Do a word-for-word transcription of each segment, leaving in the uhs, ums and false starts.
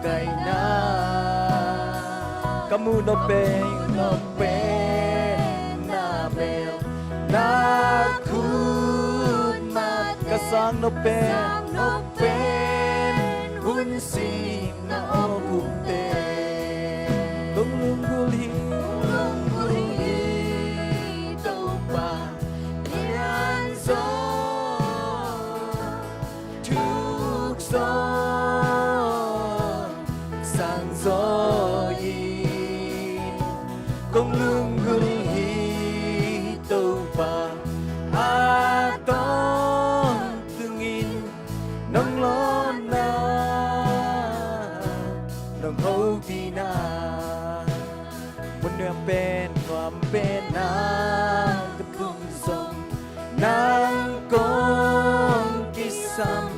kaihna. Ka muh nop pen, nop pen na mel, na khut mah, ka sang nop pen, sang nop pen hun sim na awk hun teng. Kong lunggulh hi, kong lunggulh hi Topa, lianzaw, thukzaw, sangzaw in. Kong lunggulh hi Topa, a tawntungin nong lawnna, nong hopihna. Mun nuam pen, nuam pen ah ka tung zong nang kong kisam.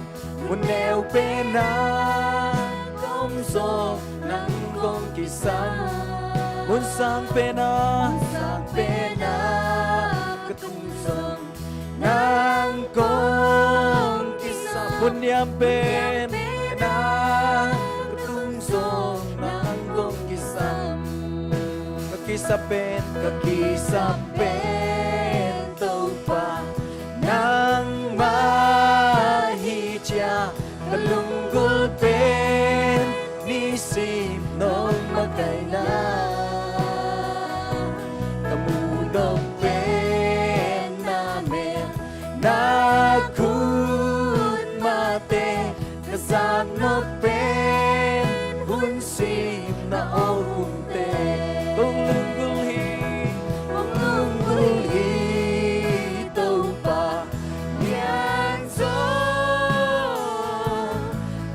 Mun neu pen ah ka om zong nang kong kisam. Mun sang pen ah, sang pen ah ka tung zong nang kong kisam. Mun niam pen ah ka tung zong nang kong kisam. Ka kisap pen, ka kisap pen Topa nangmah hi ciang, ka lunggulh pen nisim nong makaihna. Ka muh nop pen na mel, na khut mahte, ka sang nop pen hun sim na awk hun teng. Kong lunggulh hi, kong lunggulh hi Topa, lianzaw,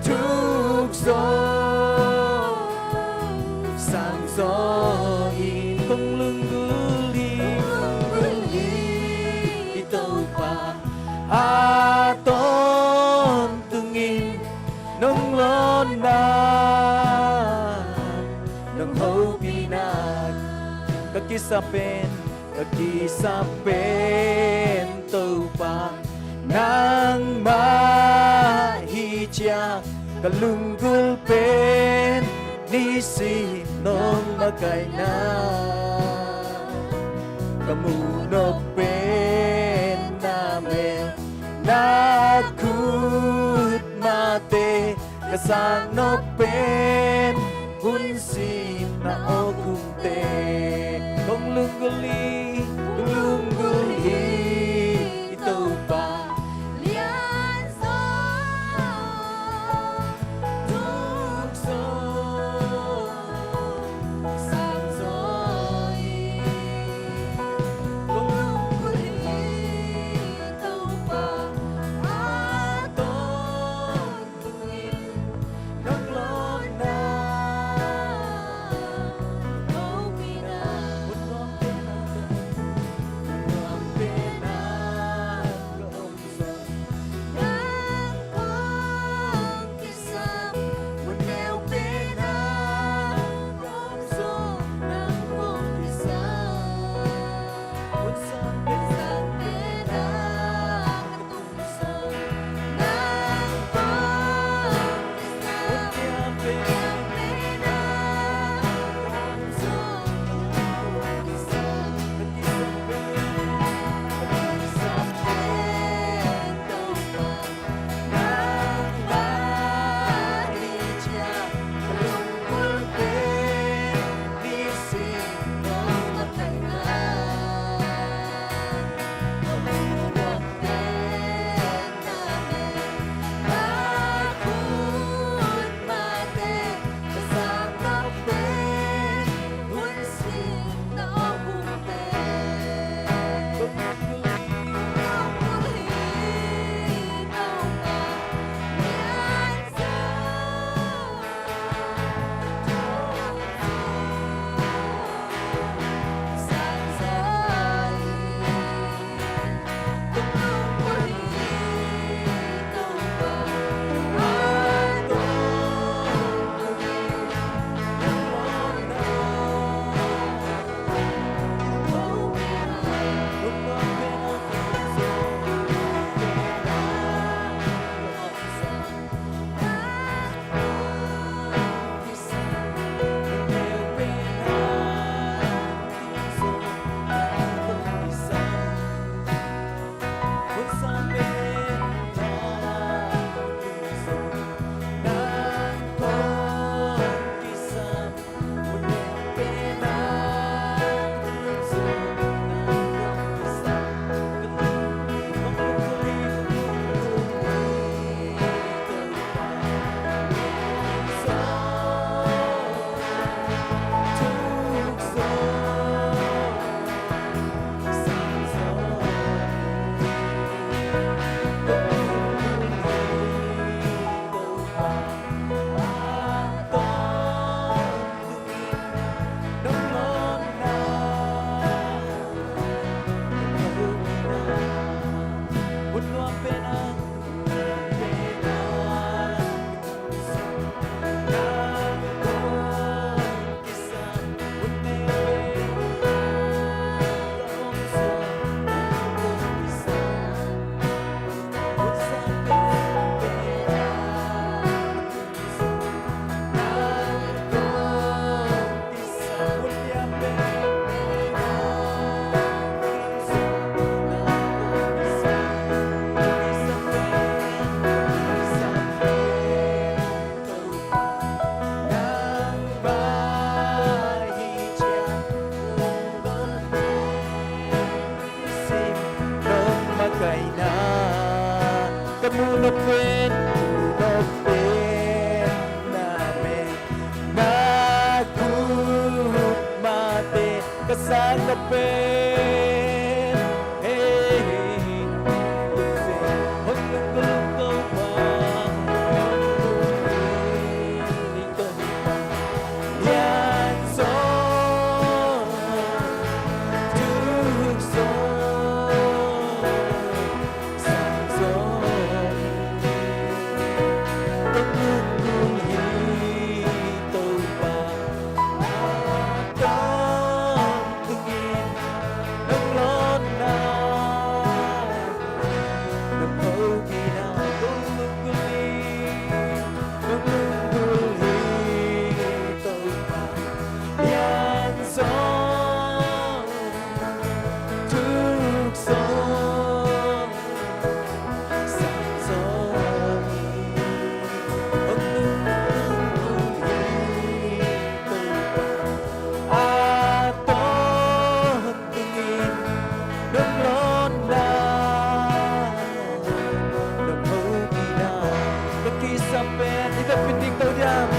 thukzaw, sangzaw in. Kong lunggulh hi, kong lunggulh hi Topa, a tawntungin nong lawnna, nong hopihna. Ka kisap pen, ka kisap pen Topa nangmah hi ciang, ka lunggulh pen nisim nong makaihna. Ka muh nop pen na mel, na khut mahte, ka sang nop pen hun sim na awk hun teng. Kong lunggulh hi, kong lunggulh hi Topa, lianzaw, thukzaw, sangzaw in. Kong lunggulh hi Topa, a tawntungin nong lawnna, Nong pen, nong pen na pen, na kuhmate ka sang nong pen. Hey, hey, hey. Hong lunggulh Topa, hong lunggulh Topa. Lian sawm, tuk sawm, sang sawm in, kong lunggulh hi Topa. A tawntungin nong lawnna, nong hopihna kong lunggulh hi, kong lunggulh hi Topa. Lian sawm, tuk sawm, sang sawm in, kong lunggulh hi Topa. A tawntungin nong lawnna, nong hopihna ka kisam pen. I vekpi in ding to diam.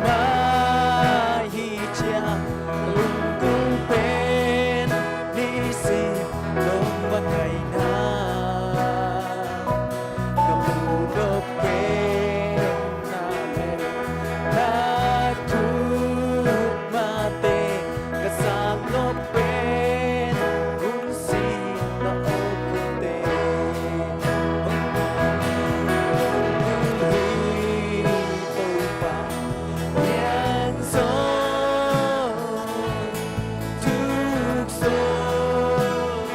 Nangmah hi ciang ka lunggulh pen, nisim nong makaihna. Ka mu nop pen na pen, na kuhmate ka sang nop pen, hun sin na awk hun teng. Hong lunggulh hi Topa. Lian sawm, tuk sawm,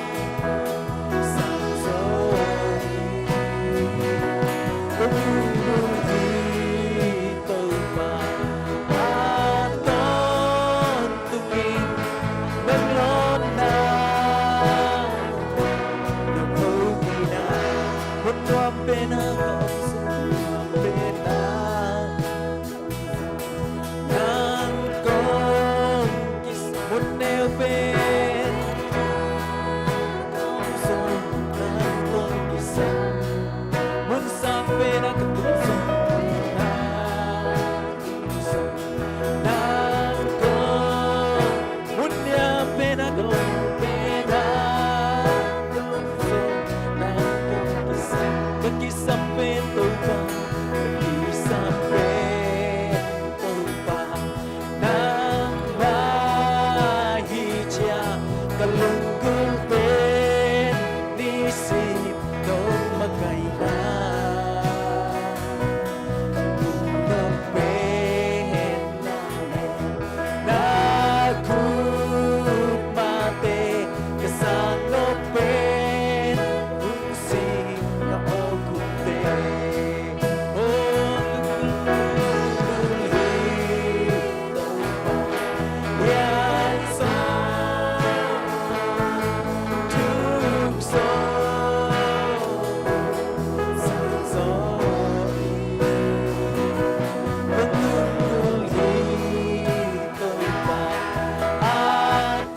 sang sawm in, kong lunggulh hi Topa. A tawntungin nong lawnna, nong hopihna, mun nuam pen ah ka om sung, nuam pen ah nang kong kisam. Mun neu pen kong zong nang kong kisam. Mun sang pen ah ka tung zong nang kong kisam. Nang kong, mun niam pen ah ka om pen ah kong zong nang kong kisam. Ka kisam pen Topa, ka kisam pen Topa, nangmah hi ciang ka lunggulh pen, nisim nong makaihna. Ka mu nop pen na pen, na kuhmate ka sang nop pen, hun sin na awk hun teng. Oh, lunggulh hi Topa. Lian sawm, tuk sawm, sang sawm in, kong lunggulh hi Topa. A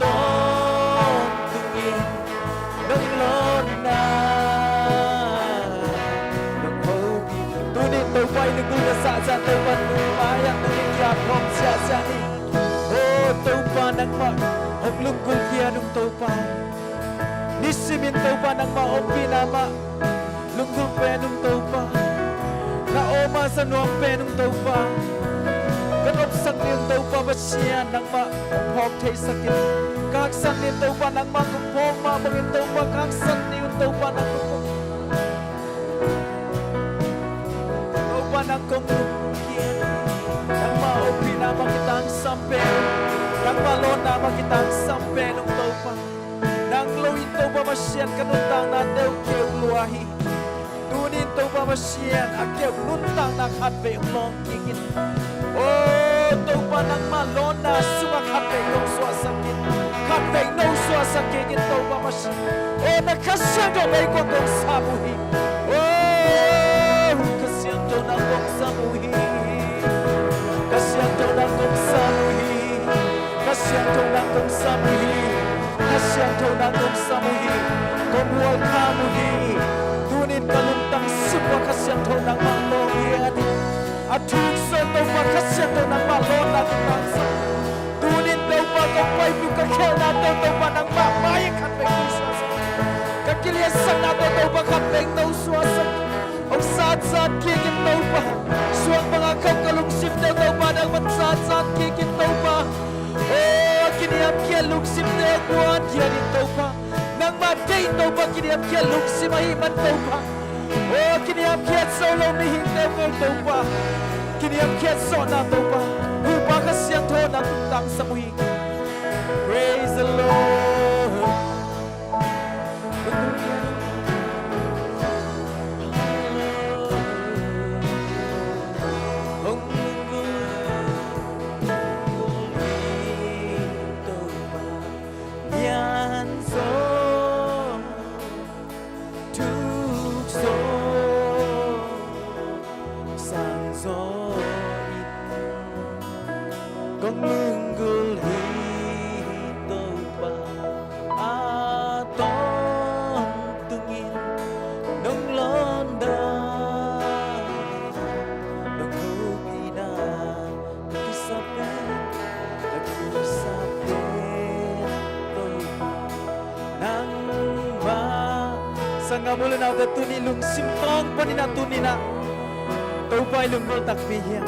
tawntungin nong lawnna, nong hopih. Tuni in Topa i lunggulh na sahzah Topa nung mai-ah tuni in kiap khawm siahsiah ni. Oh Topa, nangmah hong lunggulh khia nung Topa. Nisimin Topa nangmah ompihna mah lunggulh pen ung Topa. Na aw masa nuam pen ung Topa. Kan opsak ni ung Topa Pasian, nangmah kong phawk theisak in. Ka haksat ni ung Topa, nangmah kong phawk mah bangin Topa, ka haksat ni ung Topa, nangmah kong, Topa, nang kong lungkia. Nangmah ompihna mah kitangsam pen, nangmah lawnna mah kitangsam pen ung Topa. Nang lo in Topa Pasian ka nuntaknate uh keu lua hi. Tuni in Topa Pasian a keu nuntakna khatvei hong lawng kik in. Oh Topa, nangmah lawnna sungah khatvei no suahsak in. Khatvei no suahsak kik in Topa Pasian. Oh na Kha Siangtho meikuang kong sam uh hi. Oh Kha Siangtho nang kong sam uh hi. Kha Siangtho nang kong sam uh hi. Kha Siangtho nang kong sam uh hi. Kha Siangtho nang kong sam uh hi, kong hual kham uh hi. Tunin ka lungtang sung uah Kha Siangtho nangmah lawng hi a ding. A thuk sawh Topa Kha Siangtho nangmah lawng nang kong sam. Tunin Topa kong paipih uh ka khelnate uh Topa nangmah mai khat bek nusuahsak. Ka kiliatsaknate uh Topa khat bek nusuahsak. Hong zatzat kik in Topa. Suang bangah khop ka lungsimte uh Topa nangman zatzat kik in Topa. Aw, a kiniamkhiat lungsimte uh kuan khia in Topa. Nangmah deih Topa kiniamkhiat lungsim ahih man Topa. Aw, kiniamkhiat zo lo mihingte uh ngei Topa. Kiniamkhiat zawhna Topa. Huhpa Kha Siangtho nang tangsam uh hi. Praise the Lord. Kong lunggulh hi Topa, a tawntungin nong lawndan, nong hopihna ka kisap pen, ka kisap pen Topa nangmah. Sanggam u le naute, tuni lungsim tawng panin a tuni-in ah Topa i lunggulh takpi hiam?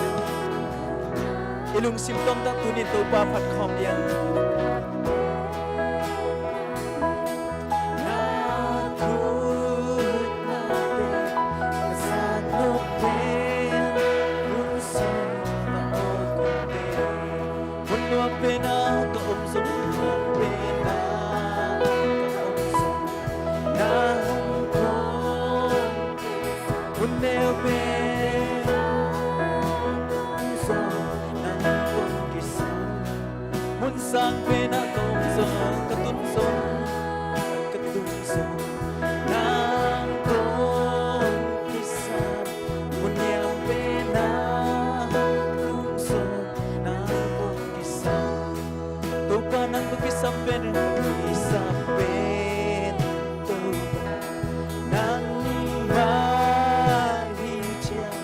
I lungsim tawng tak tuni Topa phat khawm ding. Na khut na te ka zat nop pen, hun sung ka awk hun te, hun nuam pen ah ka om zong, hun nuam pen ah ka om zong, na hong kawm hun neu pen zong nang kong kisam. Mun sang pen ah kong zong, ka tun zong, ka tun zong nang kong kisam. Mun niam pen ah kong zong, nang kong kisam. Topa nang kong kisam pen, kisam pen Topa nangmah hi ciang.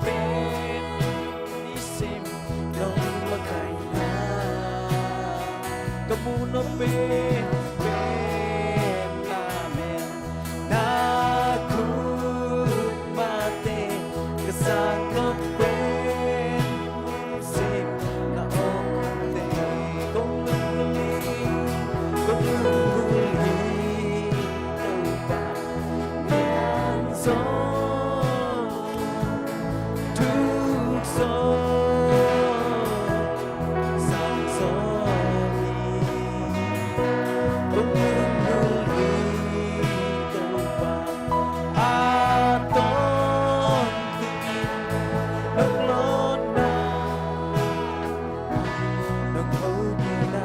Pen i sim nong makaihna, ka muh nop pen, pen na men, na khut mah te ka zat nop pen, sim na awk te, kong lunggulh hi, kong lunggulh hi Topa. Nian zaw, thuk zaw, sang zaw hi. Kong lunggulh hi Topa, a tawntungin nong lawndan, nong hopihna.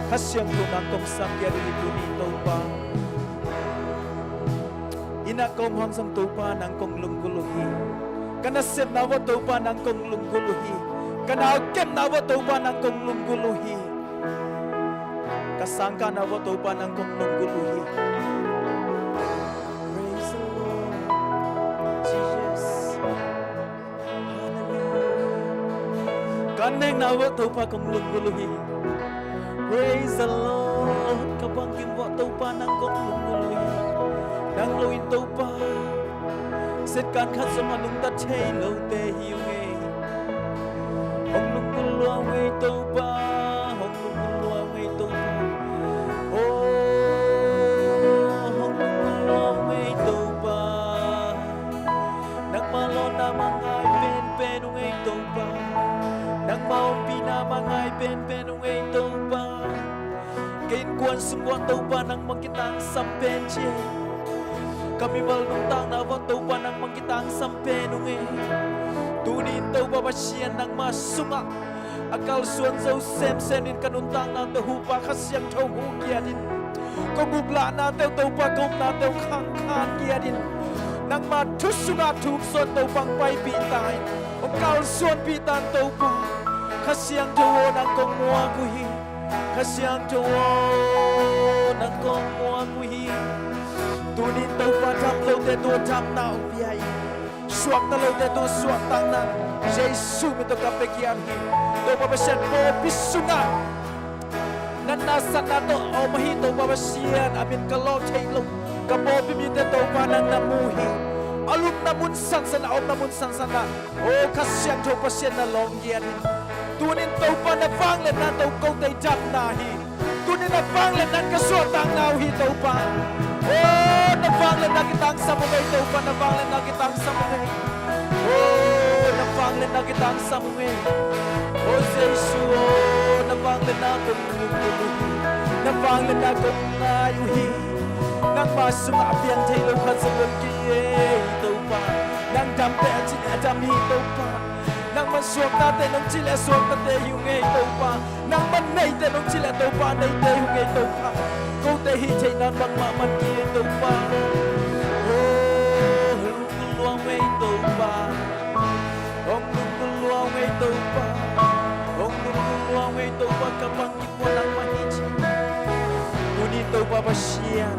Kha Siangtho nang kong sam khia ding hi tuni Topa. Inn ah ka om hang zong Topa nang kong lunggulh uh hi. Ka nasepna uah Topa nang kong lunggulh uh hi. Ka nau kepna uah Topa nang kong lunggulh uh hi. Ka sangkahna uah Topa nang kong lunggulh uh hi. Praise the Lord, Jesus. Hallelujah. Ka nekna uah Topa kong lunggulh uh hi. Praise the Lord. Ka bangkim uah Topa nang kong lunggulh uh hi. Nang lo-in Topa, setkan khat zong a nungta thei lote hi uh ngei. Hong lunggulh lua uh ngei Topa, hong lunggulh lua uh ngei Topa. Oh, hong lunggulh lua uh ngei Topa. Nangmah lawnna mah ngai penpen uh ngei Topa. Nangmah ompihna mah ngai penpen uh ngei Topa. Ka innkuan sung uah Topa nangmah kitangsam pen ci hi. Ka mimal nuntakna uah Topa nangmah kitangsam pen uh ngei. Tuni-in Topa Pasian nangmah sungah a kalsuan zo semsem in ka nuntakna tawh Huhpa Kha Siangtho huh giat in. Kong uplahna tawh Topa ka upna tawh khangkhan giat in. Nangmah thu sungah thuk zaw Topa hong paipih ta in. Hong kalsuanpih ta in Topa. Kha Siangtho aw nang kong muak uh hi. Kha Siangtho aw, nang kong muang uh hi. Tunin Topa, dam lote tua damna hong pia in, suakta lote tua suahtakna Jesu min tawh ka pia kiam hi. Topa Pasian, pawlpi sungah natna satna tawh a om ahi Topa Pasian, a min ka lawh theih loh ka pawlpi mite Topa nang na mu hi. A lupna mun sansan, a omna mun sansan ah, aw Kha Siangtho Pasian na lawng giat in. Tunin Topa na vangliatna tawh kote i damna hi. Tunin na vangliatna in ka suahtakna uh hi Topa. Aw na vangliatna kitangsam uh ngei Topa, na vangliatna kitangsam uh ngei. Aw na vangliatna kitangsam uh ngei. Aw Jesu aw, na vangliatna kong lungdam uh hi. Na vangliatna kong ngai uh hi. Nangma sungah a piang thei lo khat zong om kei ei Topa. Nang damte a cih leh a dam hi Topa. Nangman suaktate nong cih leh a suaktate hi uh ngei Topa. Nangman neite nong cih leh Topa, neite hi uh ngei Topa. Kote hih theihna bangmah man kei ei Topa. Oh, hong lunggulh lua uh ngei Topa. Hong lunggulh lua uh ngei Topa. Hong lunggulh lua uh ngei Topa, ka bang kipua nangmah hi ci. Tuni Topa Pasian,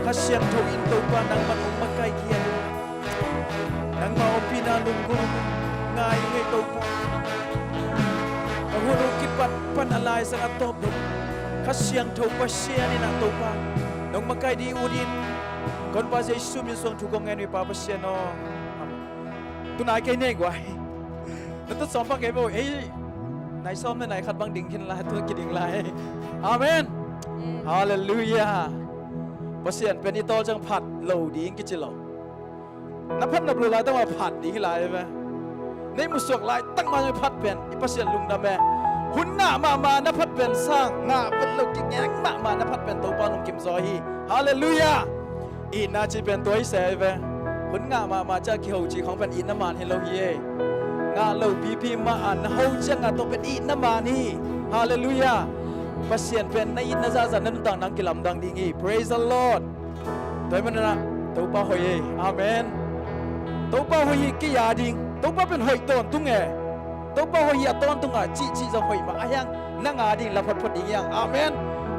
Kha Siangtho in Topa nangman hong makaih khia in. Nangma ompihna lunggulh ngai ing ei Topa. Ka hun uh kipat pan a laizang a tawp dong Kha Siangtho Pasian in ah Topa nong makaih ding ut in. Ka Honpa Jesu min suang thu kong ngen uh hi Pa Pasian aw. Amen. Tunai kei nei guai. Na tut sawm pak kei bo ei. Nai sawm na nai khat bang ding khin lai, tu kiding lai. Amen. Halleluiah. Pasian pen i tawl ciang phat lo ding kici lo. Na phat nop lo laitak mah phat ding hi lai ve. Nei musuak laitak mah zong i phat pen i Pasian lungdam e. Hun ngah mahmah na phat pen sang ngah vet lo, kingeng mahmah na phat pen Topa lungkim zaw hi. Halleluiah. Itna cih pen tua hi se ve. Hun ngah mahmah ciah kiho cih khong pen itna man hi lo hi e. Ngah lo pipi mah a na ho ciangah tua pen itna man hi. Halleluiah. Pasian pen na itna zahzah na nuntak nang kilamdang ding hi. Praise the Lord. Tua hi manah Topa hoih e. Amen. Topa hoih hi kei a ding. Topa pen hoih tawntung e. Topa hoih hi a tawntungah cihcih zong hoih mah a hiang nang a ding la photphot ding hiang. Amen.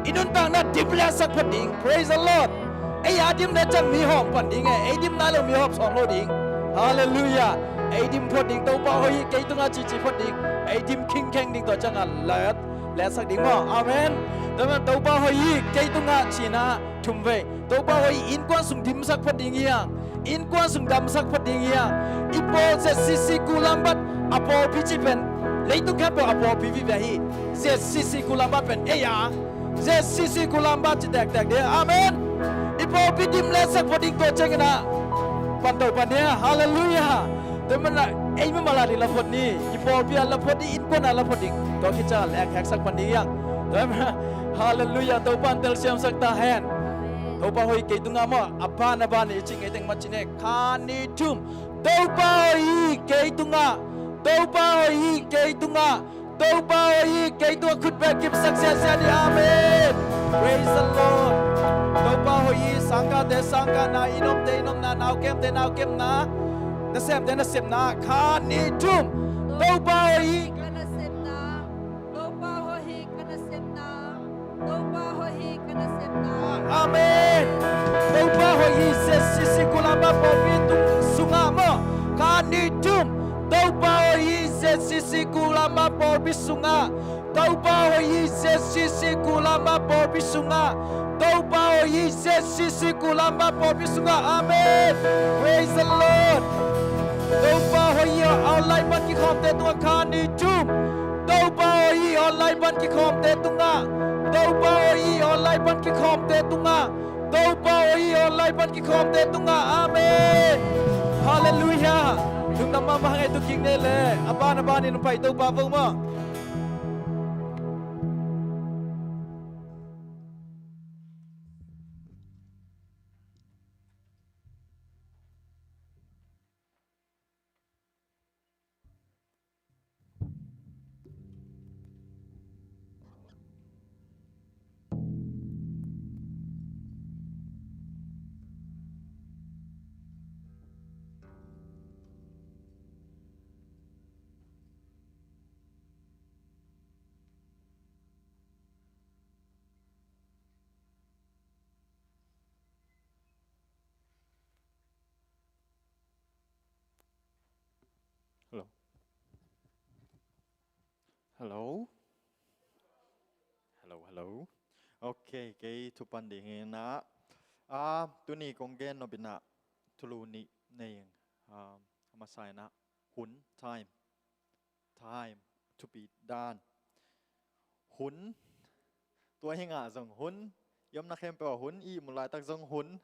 I nuntakna dim le a sak phot ding. Praise the Lord. Ei a dim le ciang mi hawm pan ding e. Ei dim nai lo mi hawm sawm lo ding. Halleluiah. Ei dim phot ding. Topa hoih hi kei tungah cihcih phot ding. Ei dim khingkheng ding, tua ciangah let, letsak ding maw. Amen. Tua hi manah Topa hoih hi kei tungah cihna thum vei. Topa hoih hi innkuan sung dimsak phot ding hiang. Innkuan sung damsak phot ding hiang. I pawl Z C C Coolangatta a pawlpi cih pen leitung khempeuh a pawlpi vive hi. Z C C Coolangatta pen ei a Z C C Coolangatta ci tektek ding. Amen. I pawlpi dim le sak phot ding, tua ciangin ah pan to pan hi a. Halleluiah. Tua hi manah ei mimal a ding la phot ni. I pawlpi ah la phot ding, innkuan ah la phot ding. Tua khit ciang a lek heksak pan ding hiang. Tua hi manah halleluiah, Topa in telsiamsak ta hen. Topa hoih kei tungah maw, a ban a ban i cih ngei teng mah ci ne. Khat, nih, thum. Topa hoih hi kei tungah. Topa hoih hi kei tungah. Topa hoih hi kei tungah. Khut beng kipsak siasia ni. Amen. Praise the Lord. Topa hoih hi. Sangkahte sangkahna, i nomte i nomna, naukemte naukemna, nasemte nasemna. Khat, nih, thum. Topa hoih hi. Ka nasepna. Topa hoih hi ka nasepna. Topa hoih hi ka nasepna. Amen. Topa hoih hi Z C C Coolangatta pawlpi tung sungah maw. Khat, nih, thum. Topa hoih hi Z C C Coolangatta pawlpi sungah. Topa hoih hi Z C C Coolangatta pawlpi sungah. Topa hoih hi Z C C Coolangatta pawlpi sungah. Amen. Praise the Lord. Topa hoih hi online pan kikhawmte tungah. Khat, nih, thum. Topa hoih hi online pan kikhawmte tungah. Topa hoih hi online pan kikhawmte tungah. Topa hoih hi online pan kikhawmte tungah. Amen. Halleluiah. Lungdam mahmah hang ei, tu kik nei le. A ban a ban in pai Topa vo maw. Hello? Hello, hello. Ok, kei thupan ding hi na. Ah, tuni kong gen nop in ah thulu nih nei ing. Ah, a masa in ah hun, time. Time, thupi dan. Hun, tua hi ngah zong hun, i omna khempeuh ah hun, i ihmut laitak zong hun,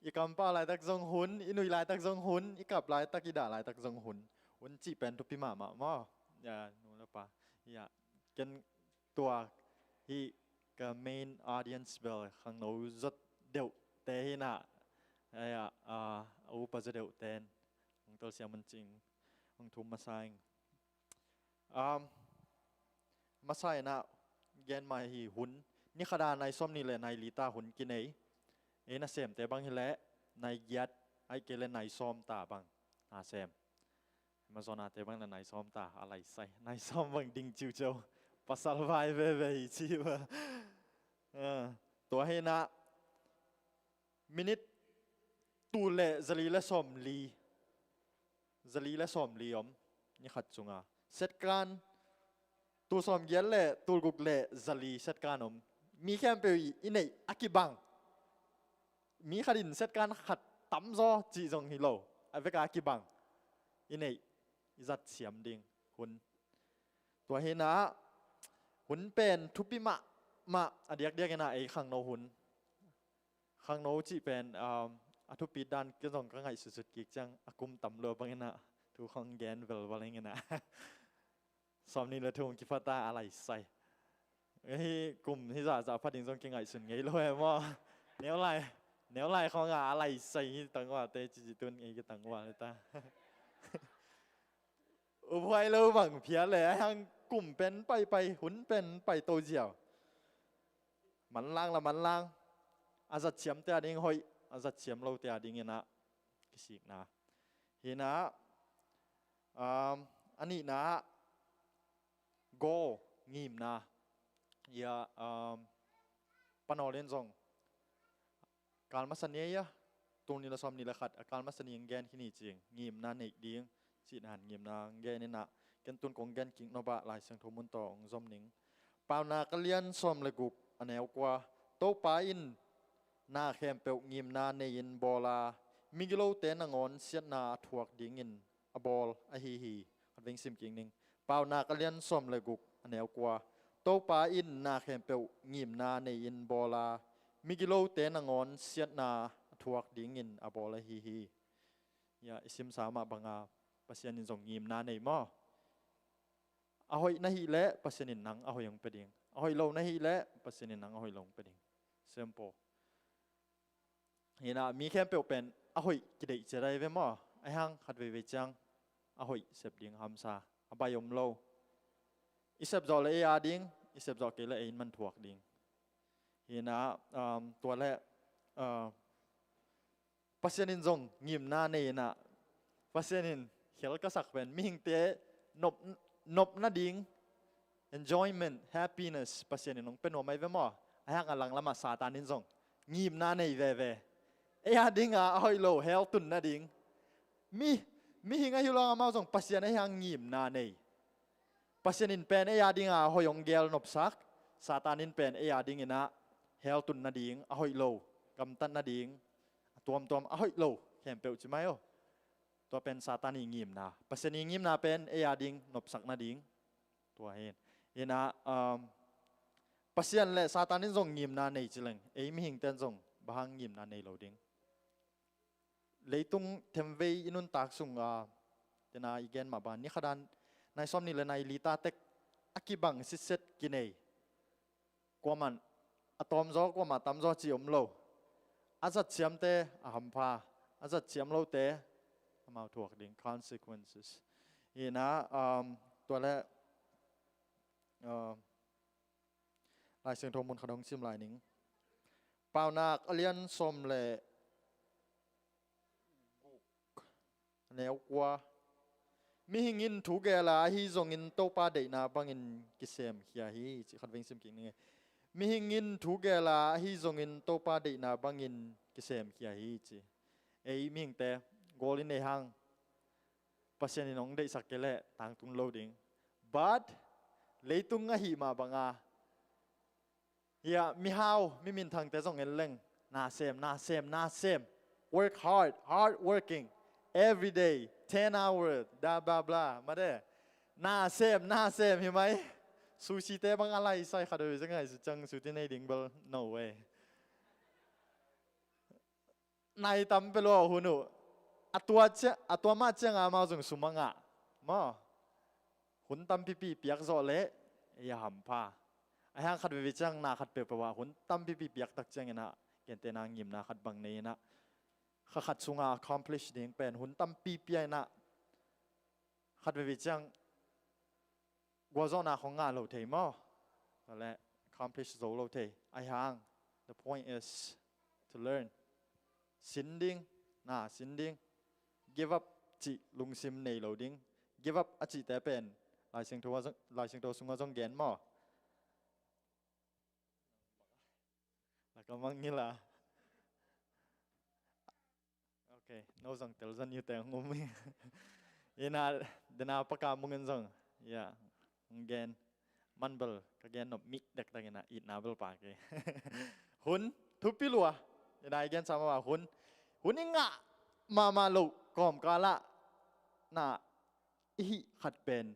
i kampau laitak zong hun, i nui laitak zong hun, i kap laitak, i dah laitak zong hun. Hun cih pen thupi mahmah maw? Ya, nu le pa. Ya, ken tua hi ka main audience bel khangno zot deuh te hi na. Ya, ah, a upa zot deuh ten hong tolsiam un cing, hong thum masa ing. Um, masa in ah gen mah hi hun, ni khat a nai sawmnih le nai li ta hun kinei. Ei nasemte bang hi leh nai giat, ahih kei leh nai sawm ta bang na sem. Amazon a te bang le nai sawm ta, a lai sai. Nai sawm bang ding ciuciau. Pasal vai veve hi ci ba. Ah, tua hi na minit tul le zali le sawmli, zali le sawmli om ni khat cungah. Setkan tul sawmgiat le tul guk le zali setkan om. Mi khempeuh i, i neih a kibang. Mi khat in setkan khat tamzaw cih zong hi lo. A vek a kibang i neih, i zat siam ding hun. Tua hi na ah hun pen thupi mahmah, a diakdiak in ah ei khangno hun. Khangno cih pen, um, a thupi dan ken zong ka ngaihsutsut kik ciang a kum tam lua bang in ah thu khong gen velval ing in ah. Sawmnih le thum kipha ta, a lai sai. Hih kum hih zahzah pha ding zong kingaihsun ngei lo e maw? Neu lai, neu lai khong a, a lai sai hi tangval te cici tun ngei ki tangval hi ta. Uphuai lo bang phial le, a hang kum pen paipai, hun pen pai to ziau. Manlang la manlang. A zat siamte a ding hoih, a zat siam lote a ding in ah kisikna. Hi na ah, um, a nihna ah go, ngimna. Ya, um, Panawl in zong kal masa ni a, tul nih le sawmnih le khat a kal masa ni in gen khin hi cing, ngimna neih ding cih na han ngimna gen in ah, ken tun kong gen kik nop ah Lai Siangtho mun tawh hong zom ning. Paunak a lian sawm le guk a neu kua. Topa in na khempeuh ngimna nei-in bawl a, migilote nangawn siatna a thuak dingin a bawl ahi hi. Khat veng sim kik ning. Paunak a lian sawm le guk a neu kua. Topa in na khempeuh ngimna nei-in bawl a, migilote nangawn siatna a thuak dingin a bawl ahi hi. Ya, i simsa mah banga Pasian in zong ngimna nei maw? A hoih na hih leh Pasian in nang a hoih hong pia ding. A hoih lo na hih leh Pasian in nang a hoih lo hong pia ding. Simple. Hi na ah mi khempeuh pen a hoih kideih ciat ahi ve maw? Ahi hang khat veivei ciang a hoih sep ding hamsa, a bai om lo. I sep zawh le ei a ding, i sep zawh kei le ei in man thuak ding. Hi na ah, um, tua le, uh, Pasian in zong ngimna nei in ah, Pasian in khel ka sak pen mihingte nop, nop nading, enjoyment, happiness Pasian in hong pia nuam ahi ve maw? Ahi hang a langlamah Satan in zong ngimna nei veve. Ei a dinga a hoih lo hell tun nading. Mi, mihing ahi lo hang amau zong Pasian ahi hang ngimna nei. Pasian in pen ei a dinga a hoih hong gel nopsak, Satan in pen ei a dingin ah hell tun nading, a hoih lo gamtat nading, a tuamtuam a hoih lo khempeuh ci mai aw. Tua pen Satan i ngimna. Pasian i ngimna pen ei a ding nopsak nading. Tua hi in. Hi na ah, um, Pasian le Satan in zong ngimna nei ci leng, ei mihingte in zong bang hang ngimna nei lo ding? Leitung themvei i nuntak sung a, tena i gen mah bang, ni khat a nai sawmnih le nai li ta tek a kibang sitset kinei. Kuamah a tawmzaw, kuamah tamzaw ci om lo. A zat siamte a hampha, a zat siam lote amau thuak ding, consequences. Hi na ah, um, tua le, uh, Lai Siangtho mun khat hong sim lai ning. Paunak a lian sawm le guk a neu kua. Mihing in thu gel a, ahi zongin Topa deihna bangin kisemkhia hi, ci khat veng sim kik ning e. Mihing in thu gel a, ahi zongin Topa deihna bangin kisemkhia hi, ci. Ei mihingte, goal in nei hang, Pasian in hong deihsak kei leh tangtung lo ding. But Leitung ahih mah banga, hia, mihau, mi minthangte zong en leng, na sem, na sem, na sem. Work hard, hard working. Every day, ten hour, da bla bla, mate. Na sem, na sem, hi mai. Sushi te bang a lai sai khat ve zeng ai, su chang su ti nei ding bel, no way. Nai tam pe lo hun uh. A tua cia-, a tua mah ciang a amau zong sum a ngah. Maw. Hun tampipi piak zawh leh, ei a hampha. A hiang khat veve ciang na khat peuhpeuh ah hun tampipi piak tak ciangin ah, gentehna ngimna khat bang nei in ah, kha khat sunga accomplish ding pen hun tampi pia in ah, khat veve ciang gualzawhna khong ngah lo thei maw? Tua leh accomplish zo lo thei. A hiang, the point is to learn. Sin ding, na sin ding. Give up cih lungsim nei lo ding. Give up a cihte pen Lai Siangtho a zong, Lai Siangtho sungah zong gen maw? Laka mangngil a. Ok, no zong telzan yu teng um hi. Ina, dena paka mungin zong, ya, hong gen. Man bel ka gen nop mih dekdek ina, itna bel pa ke. Hun, thupi lua. Ina i gen sama hun. Hun i ngah mahmah loh kawmkal ah, na, i hih khat pen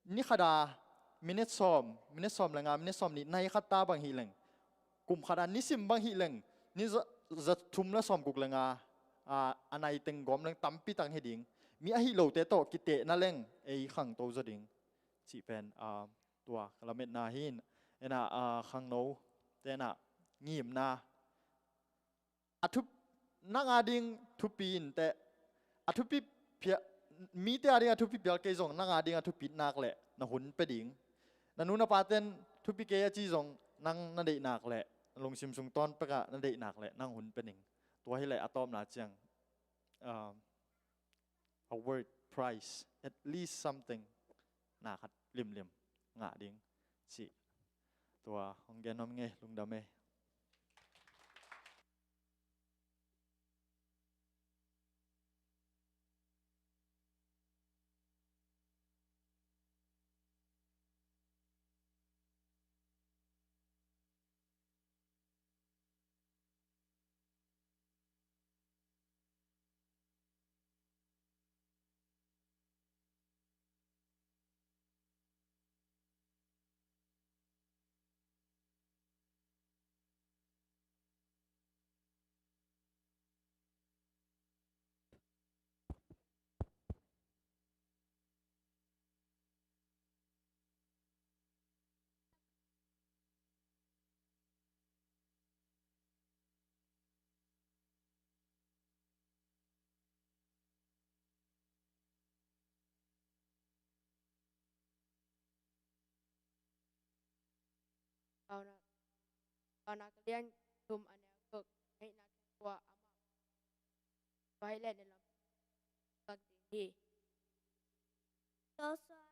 ni khat a minute sawm, minute sawm le nga, minute sawm nih, nai khat ta bang hi leng, kum khat a nisim bang hi leng, ni za, za thum le sawm guk le nga, a, a nai teng gawm leng tampi tak hi ding. Mi ahi lote tawh kitehna leng ei khangto zaw ding. Cih pen, a, tua ka lametna hi. Ena, a, khangno te na ngimna a thup, nang a ding thupi in teh, a thupi pia, mite a ding a thupi pial kei zong, nang a ding a thupi nak leh na hun pe ding. Na nu na paten thupi kei a ci zong, nang na deih nak leh, na lungsim sung tawn pekah na deih nak leh nang hun pe ding. Tua hi leh a tawpna ciang, um, a word price, at least something, na khat limlim ngah ding cih. Tua hong gen om ngei, lungdam ei. Paunak, Paunak a lian thum a neu guk, neihna khempeuh ah amah, tua hi leh na lam tak ding hi. Joshua.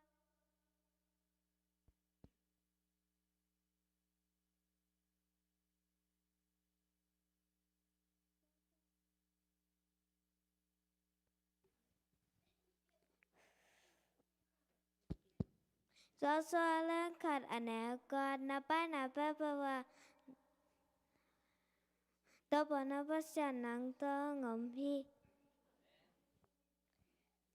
Joshua lian khat a neu kua, na paina peuhpeuh ah Topa na Pasian nang tawh hong om hi.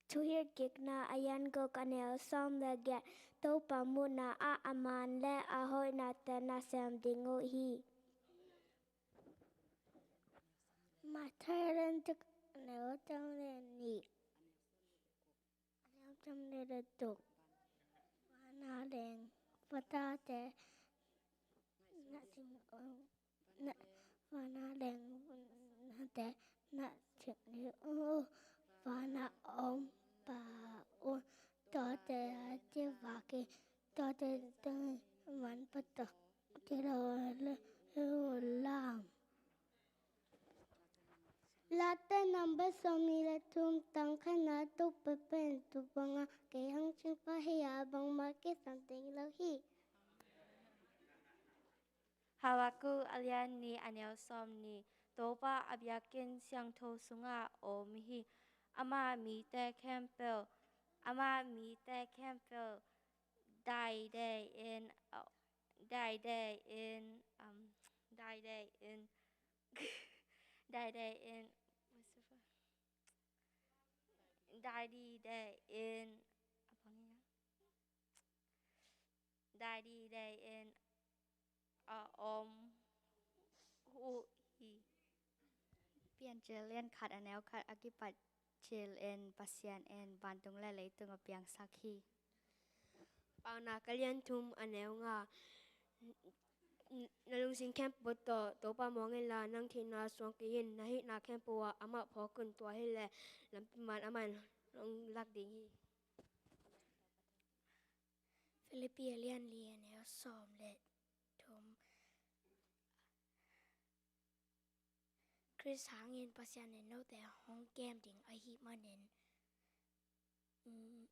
Thuhilhkikna a lian guk a neu sawm le giat, Topa muhna ah a man le a hoihnate na sem ding uh hi. Matthai lian guk a neu sawm le nih. A neu sawm le tuk. Vana leng, vana te, na cing, na, vana leng, na te, na cing ni u, vana om pa un, tua te a ci vaki, tua te teng man patak, ci lo le, u lam. Late number sawmnih le thum, tang khatna, Topa pen tuu banga kei hong cingpah hi a, bangmah kisam ding lo hi. Habakuk a lian nih a neu sawmnih, Topa a biakinn siangtho sungah om hi. Ama mite khempeuh, ama mite khempeuh Dai Day in, oh, Dai Day in, um, Dai Day in, Dai Day in, what's the word? Dai Day in, apa ni ya? Dai Day in, uh, om, hu hi. Piancil lian khat a neu khat a kipat cil in Pasian in vantung le leitung a piangsak hi. Paunak a lian thum a neu nga. N-, na lungsim khempeuh tawh Topa muang inla, nang theihna suang kei in. Na hihna khempeuh ah amah phawk un, tua hileh lampi man amah in hong lak ding hi. Philippi a lian li a neu sawm le thum. Khrist hangin Pasian in note hong kem ding ahih manin, mm,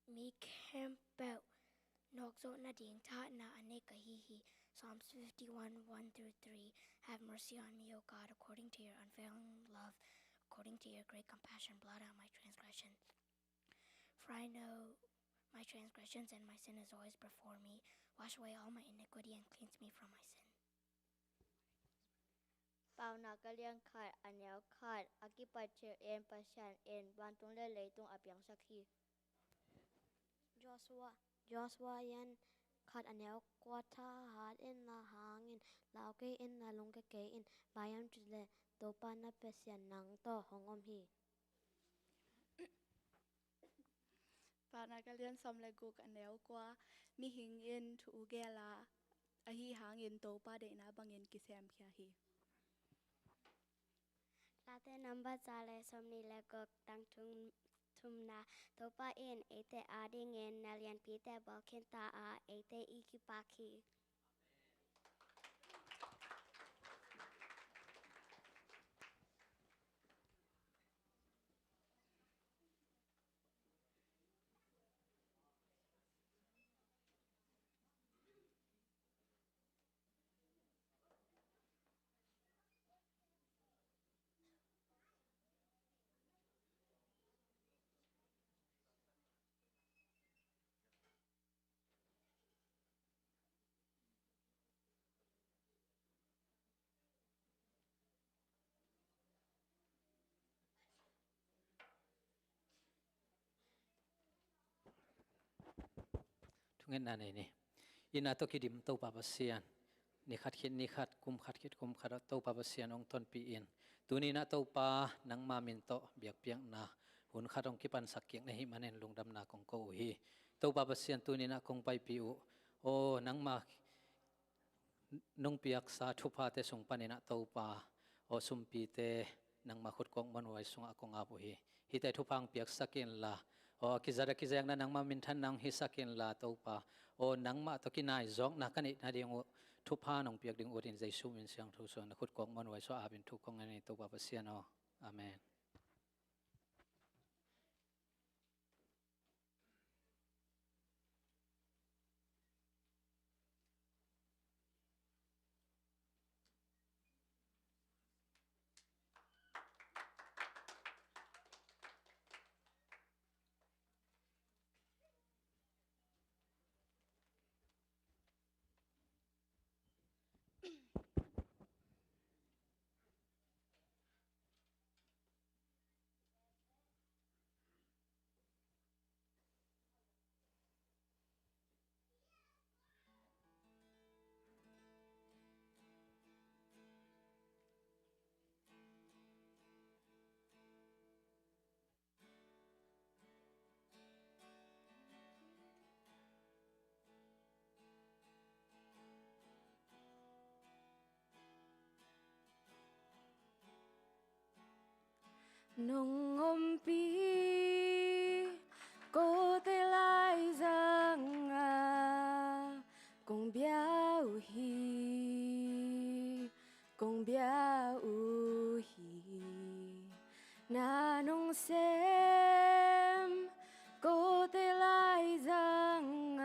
mi khempeuh nawkzawh nading thahatna a nei ka hi hi. Psalms fifty-one, one through three. Have mercy on me, O God, according to your unfailing love, according to your great compassion, blot out my transgressions. For I know my transgressions and my sin is always before me. Wash away all my iniquity and cleanse me from my sin. Paunak a lian khat a neu khat a kipat cil in Pasian in vantung le leitung a piangsak hi. Joshua, Joshua lian khat a neu kua. Thahat in na hang in, lau kei in na lungkia kei in, bang hiam cih leh Topa na Pasian nang tawh hong om hi. Paunak a lian sawm le guk a neu kua. Mihing in thu gel a, ahi hangin Topa deihna bangin kisemkhia hi. Late number za le sawmnih le guk, tang thum, thumna. Topa in eite adingin na lianpite bawl khin ta a, eite i kipak hi. Thungetna nei ni. Itna tawh kidim Topa Pasian, ni khat khit ni khat, kum khat khit kum khat ah Topa Pasian hong tonpih in. Tuni-in ah Topa, nangma min tawh biakpiakna hun khat hong kipansak kik na hih manin lungdamna kong ko uh hi. Topa Pasian, tuni-in ah kong paipih uh, aw nangma nong piaksa thuphate sung panin ah Topa, aw sumpite nangma khutkawk muanhuai sungah kong ap uh hi. Hihte thupha hong piaksak inla, aw a kizat a kizekna nangma minthanna hong hisak inla Topa, aw nangmah tawh kinaizawkna ka neih nading uh thupha nong piak ding ut in Jesu min siangtho suangin na khutkawk muanhuai sungah ap in thu kong ngen hi Topa Pasian aw. Amen. Nong ompih kote laizangah kong bia uh hi, kong bia uh hi. Na nong sem kote laizangah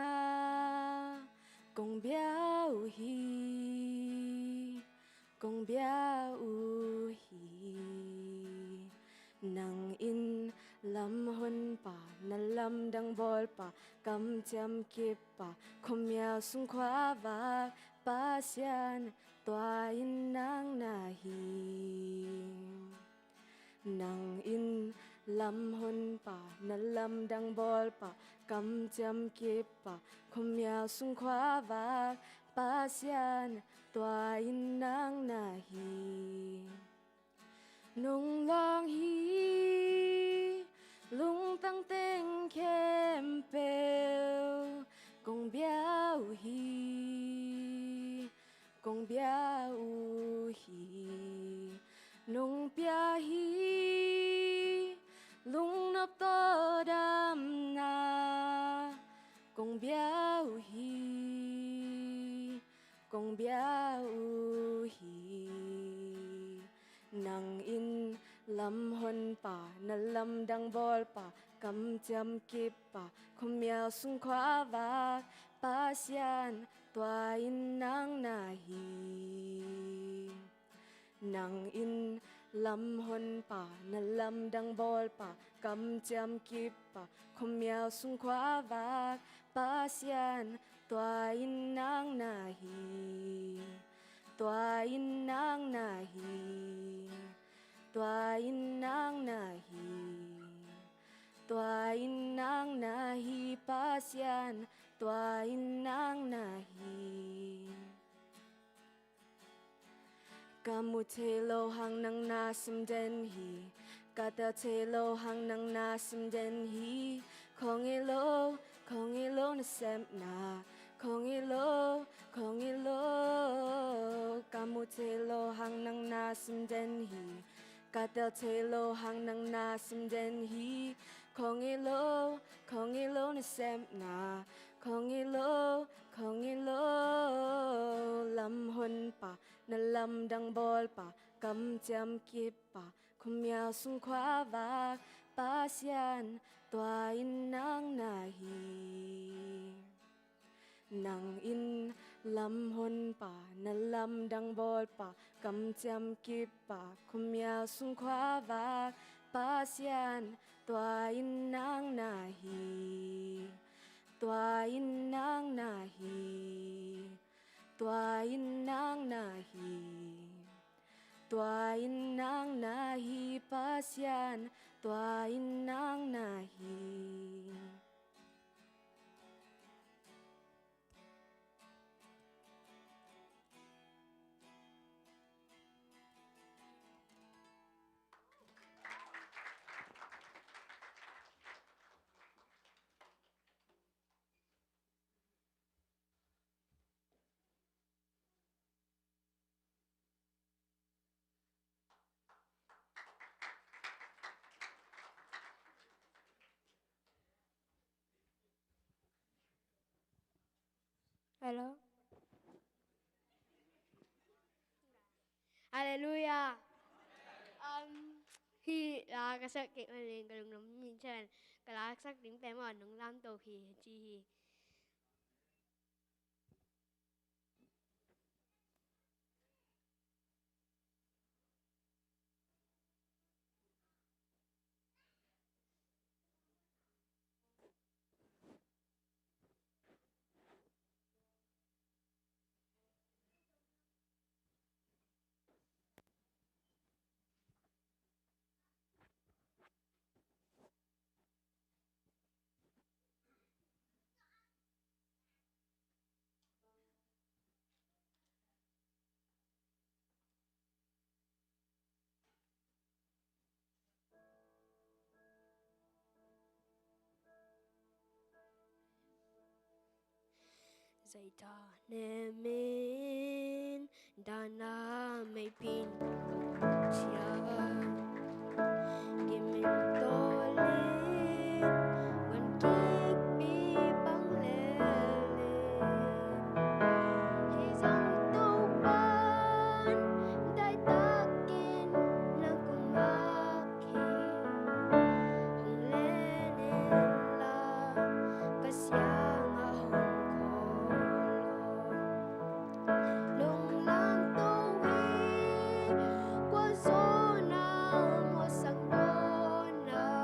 kong bia uh hi, kong bia uh hi. Nang in Lamhonpa, na lamdang bawlpa, kamciam kippa, khuamial sung khuavak Pasian, tua in nang na hi. Nang in lamhonpa, na lamdang bawlpa, kamciam kippa, khuamial sung khuavak Pasian, tua in nang na hi. Nong lawng hi, lungtang teng khempeuh kong bia uh hi, kong bia uh hi. Nong pia hi, lungnop tawh damna kong bia uh hi, kong bia uh hi. Nang in lamhonpa, na lamdang bawlpa, kamciam kippa, khuamial sung khuavak Pasian, tua in nang na hi. Nang in lamhonpa, na lamdang bawlpa, kamciam kippa, khuamial sung khuavak Pasian, tua in nang na hi. Tua in nang na hi. Tua in nang na hi. Tua in nang na hi Pasian, tua in nang na hi. Ka mu thei lo hang nang na sim den hi. Ka tel thei lo hang nang na sim den hi. Khawnge lo, khawnge lo nasepna, khawnge lo, khawnge lo. Ka mu thei lo hang nang na sim den hi. Ka tel thei lo hang nang na sim den hi. Khawnge lo, khawnge lo nasepna, khawnge lo, khawnge lo. Lamhonpa, na lamdang bawlpa, kamciam kippa, khuamial sung khuavak Pasian, tua in nang na hi. Nang in lamhonpa, na lamdang bawlpa, kamciam kippa, khuamial sung khuavak Pasian, tua in nang na hi. Tua in nang na hi. Tua in nang na hi. Tua in nang na hi Pasian, tua in nang na hi. Hello. Halleluiah. Um, hih la ka sak kik manin ka lungdam min chan, ka la sak ding pen maw nong lamto hi ci hi. Zaita nemin dana meipin cia kimin tolin wan kikpi bang lelin hi zong Topan daitakin nang kong ngak hi. Hong len inla ka siangah hong khawl lo. Nong lamto hi kua zaw na mawhsak dawn a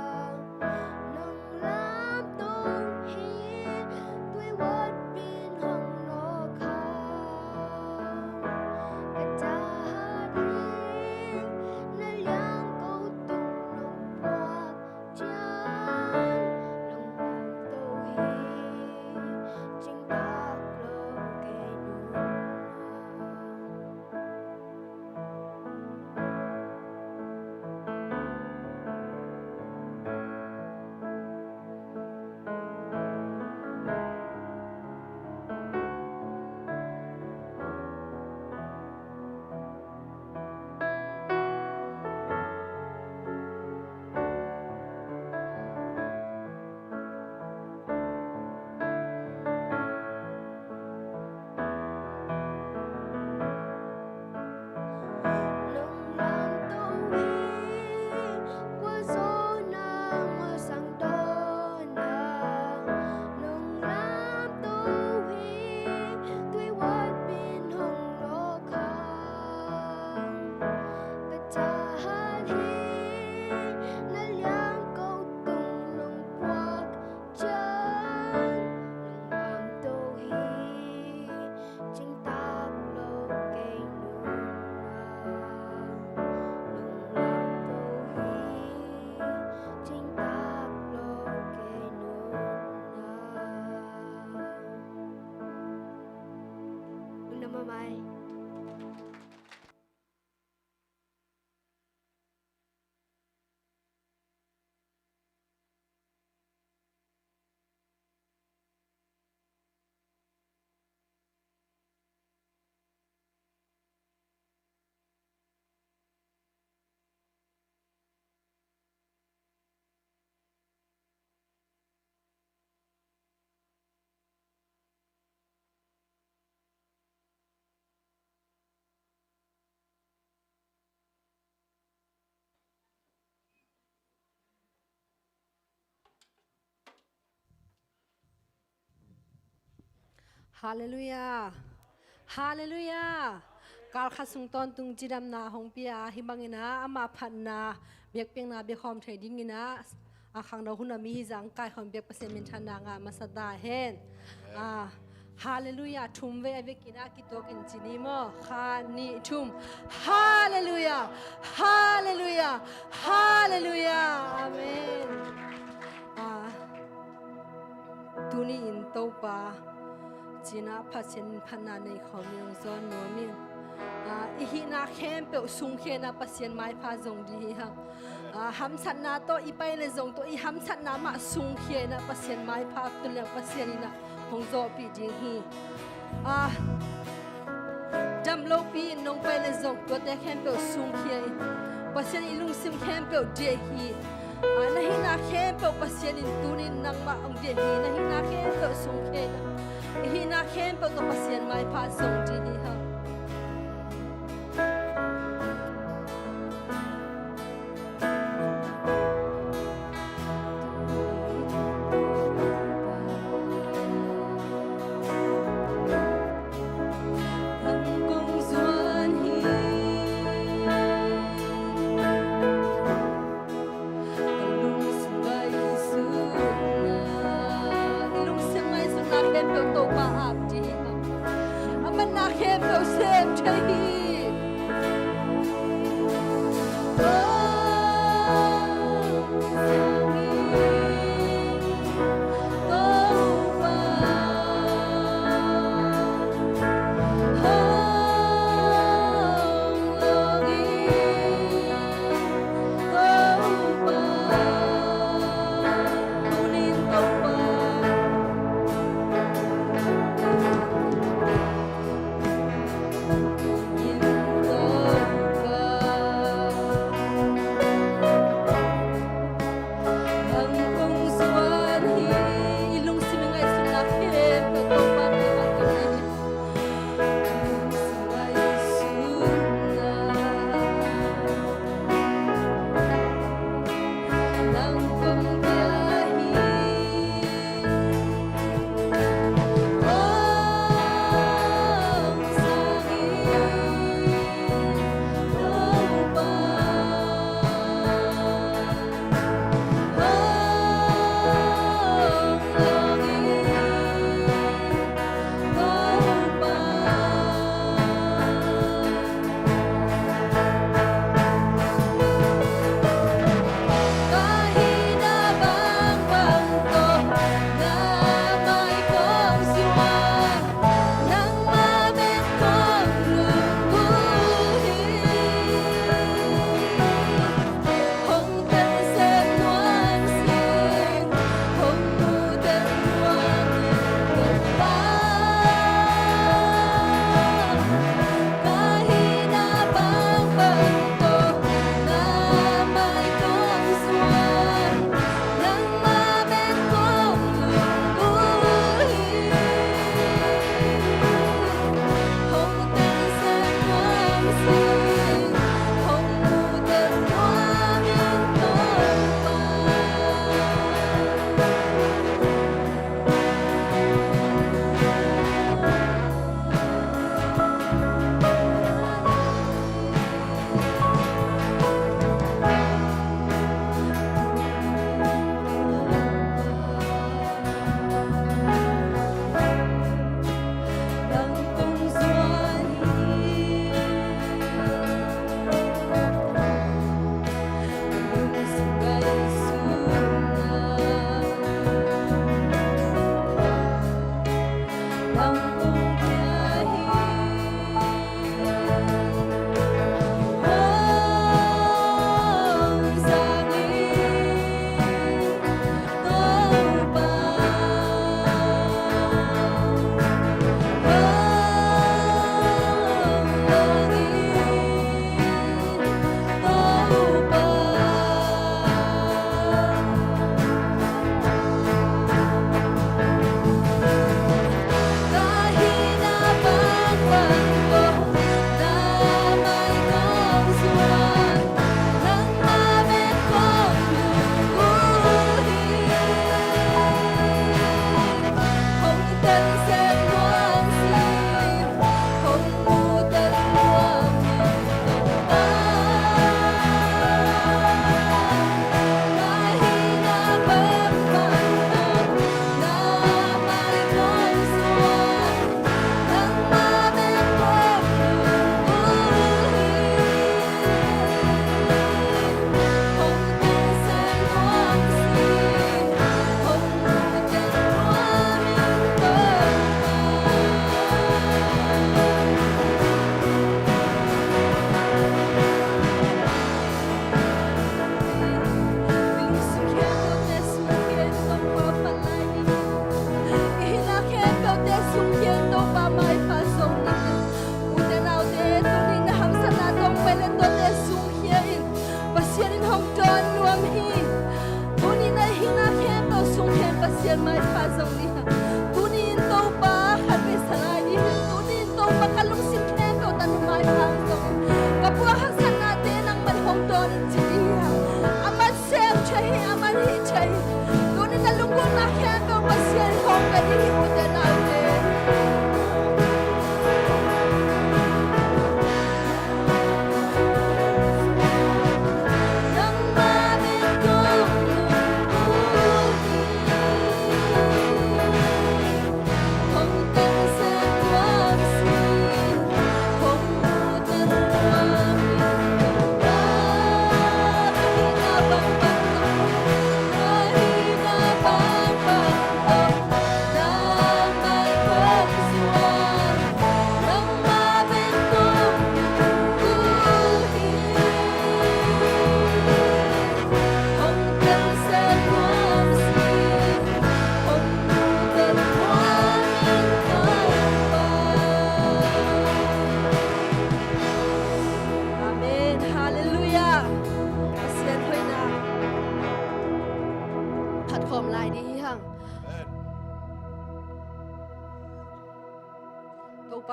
Bye bye. Halleluiah. Halleluiah. Kal khat sung tawntung cidamna hong pia, hih bangin ah ama phatna biakpiakna biakhawm thei dingin ah, a khangno hun a mi hi zah kaikhawm biak Pasian minthanna ngah masa ta hen. Amen. Ah, halleluiah. Thum vei a vekin ah kituakin ci ni maw? Khat, nih, thum. Halleluiah. Halleluiah. Halleluiah. Amen. Ah, tuni-in Topa ci-in ah Pasian in phatna nei khawm ni, hong zawn nuam in. Ah, i hihna khempeuh sungkhia in ah Pasian maipha zong ding hi hang. Ah, hamsatna tawh i pai leh zong tawh i hamsatna mah sungkhia in ah Pasian maipha tun leng Pasian in ah hong zawhpih ding hi. Ah, dam lopi in nong pai leh zong tuate khempeuh sungkhia in. Pasian in i lungsim khempeuh deih hi. Ah, na hihna khempeuh Pasian in tuni-in nangmah hong deih hi. Na hihna khempeuh sungkhia in ah, i hihna khempeuh tawh Pasian maipha zong ding hi hang. Lungsim ngaihsutna khempeuh Topa ap ding. A manna khempeuh sem thei hi.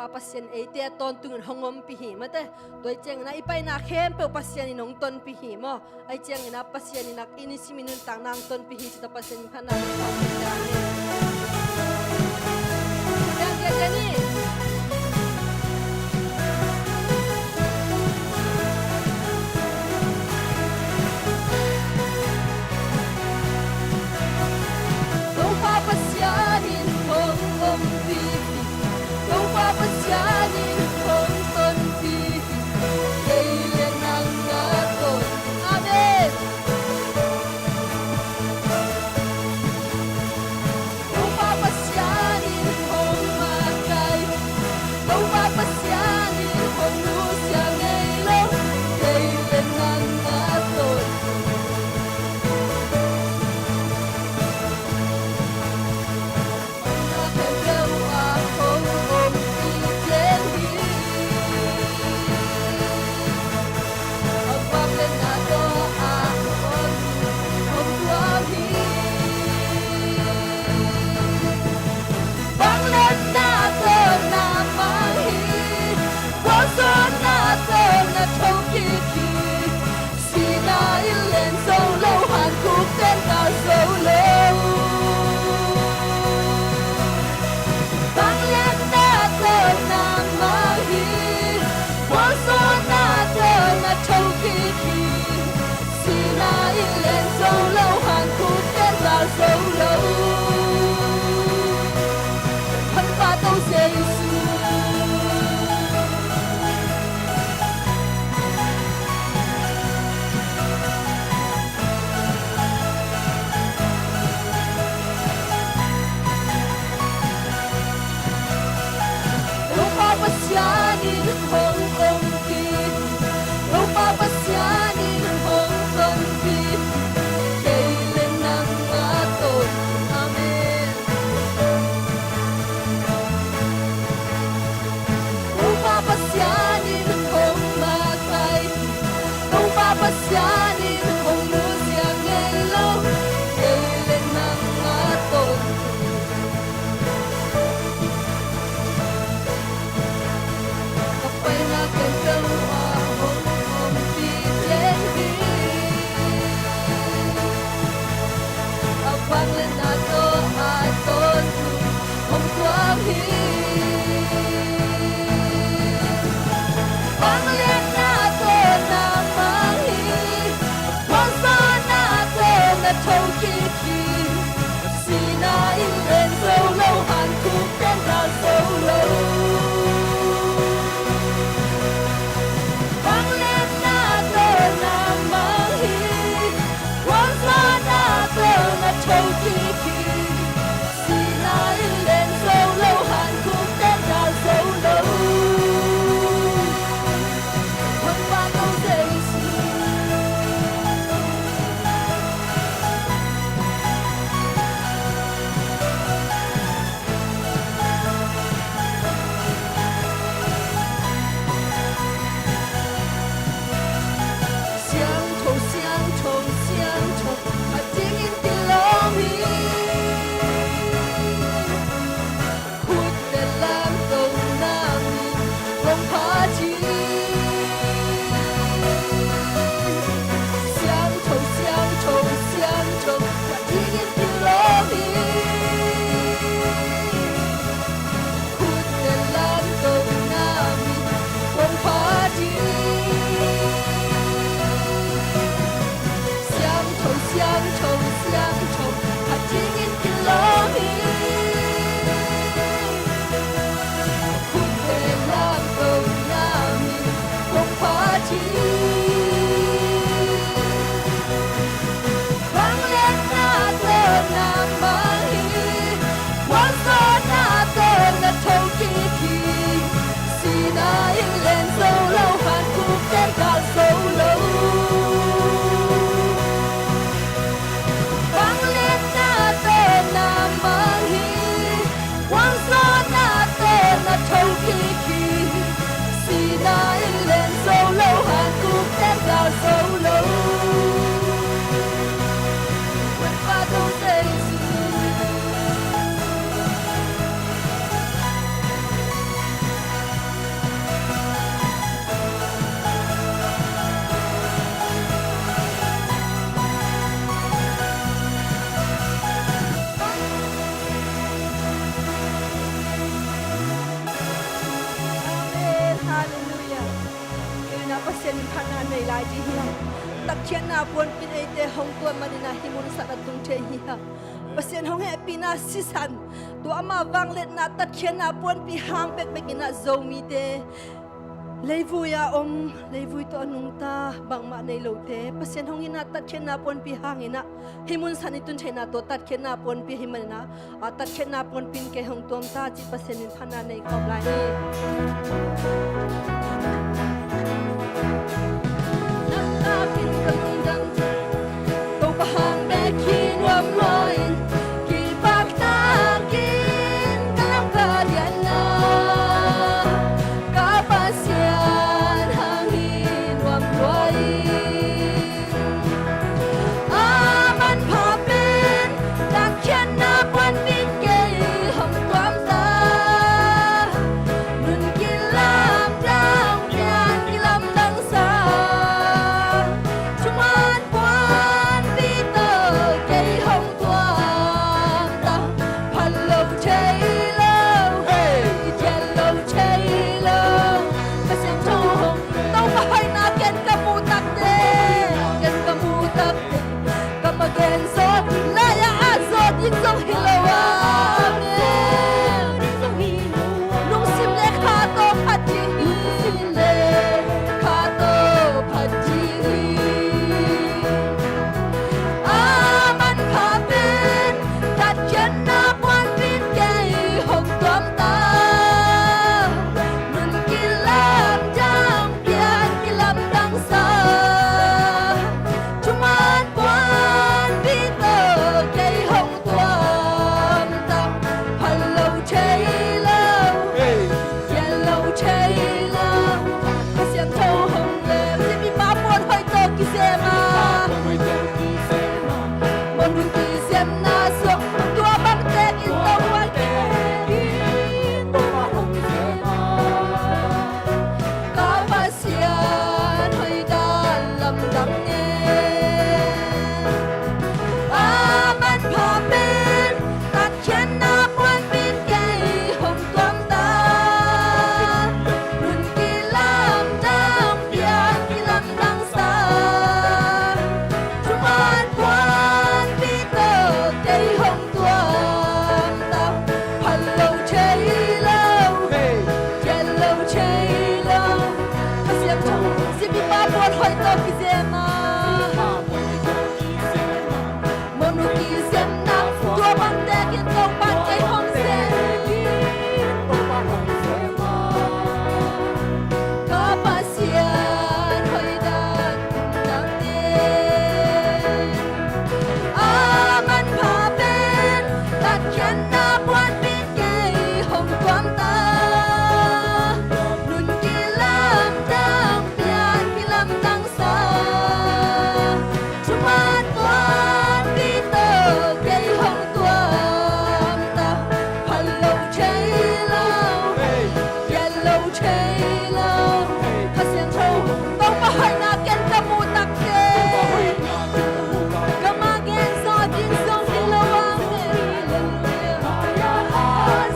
Pasian eite a tawntungin hong ompih hi mate. Tua ciangin ah i paina khempeuh Pasian in hong tonpih hi maw. Ahi ciangin ah Pasian in ah i nisim i nuntakna hong tonpih hi ci ta, Pasian in phatna hong pia hi. Topa Pasian in hong ompih hi. Topa Pasian in hong tonpih hi. Kei le nang a ton. Amen. Topa Pasian in hong makaih. Topa Pasian in hong nusia ngei lo. Kei le nang a ton. Sihna in len zo lo, hankhukte'n gal zo lo. Vangliatna tawh na mang hi. Gualzawhna tawh na tho kik hi. Sihna in len zo lo, hankhukte'n gal zo lo. Hong pahtawi Jesu. Topa Pasian in hong ompih. Topa Pasian in hong tonpih. Kei le nang a ton. Amen. Topa Pasian in hong makaih. Topa Pasian in hong nusia ngei lo. Kei le nang a ton. Ka paina khempeuh ah hong ompih teng hi. A vangliatna tawh a tawntung hong tuak hi. Vangliatna tawh na mang hi. Gualzawhna tawh na tho kik hi. Sihna in len zo lo, hankhukte'n gal zo lo. Vangliatna tawh na mang hi. Gualzawhna tawh na tho kik hi. Sihna in len zo lo, hankhukte'n gal zo lo. Pasian in phatna nei lai ding hi hang. Tatkhiatna puanpin eite hong tuam manin ah hih mun san a tung thei hi hang. Pasian hong hehpihna sisan, tua ama vangliatna tatkhiatna puanpi hang bekbek in ah Zomite, leivui a om, leivui tawh a nungta, bangmah nei lote, Pasian hong itna tatkhiatna puanpi hangin ah hih mun san i tun theihna tua tatkhiatna puanpi ahih manin ah, a tatkhiatna puanpin kei hong tuam ta, cih Pasian in phatna nei khawm lai hi. Topa hang bek hi nuam lua in, kipaktakin ka lam ka lian a, ka Pasian hang hi nuam lua in, a manpha pen tatkhiatna puanpin kei hong tuam ta. Nun kilamdang, pian kilamdang sa, thuman puanpi tawh kei hong tuam ta. Phal lo thei lo, hey, i thial lo thei lo. Ka siangtho hong, Topa hoihna ken ka muh takte, ken ka muh takte, ka ma gen zawh, lai-ah a zawh ding zong hi lo a, amen. Lungsim le kha tawh phat ding hi, lungsim le kha tawh phat ding hi. A manpha pen tatkhiatna puanpin kei hong tuam ta. Nun kilamdang, pian kilamdang sa, thuman puanpi tawh kei hong tuam ta. Phal lo thei lo, hey, thial lo thei lo. Ka siangtho hong leu, zimipa puan hoih tawh kisem a, mawhnu kisemna suak, tua bang tekin Topa tekin, Topa hong kisem a, ka Pasian hoih dan lamdang e. A manpha pen tatkhiatna puanpin kei hong tuam ta. Nun kilamdang, pian kilamdang sa, thuman puanpi tawh kei hong tuam ta. Phal lo thei lo, hey, thial lo thei lo. Ka siangtho, zimipa puan hoih tawh kisem a, mawhnu kisemna, tua bang tekin Topa kei hong sem. Ka Pasian hoih dan lamdang e. A manpha pen tatkhiatna puanpin kei hong tuam ta. Nun kilamdang, pian kilamdang sa, thuman puanpi tawh kei hong tuam ta. Phal lo thei lo, thial lo thei lo. Ka siangtho, Topa hoihna ken ka muh takte, ka ma gen zawh ding zong hi lo a,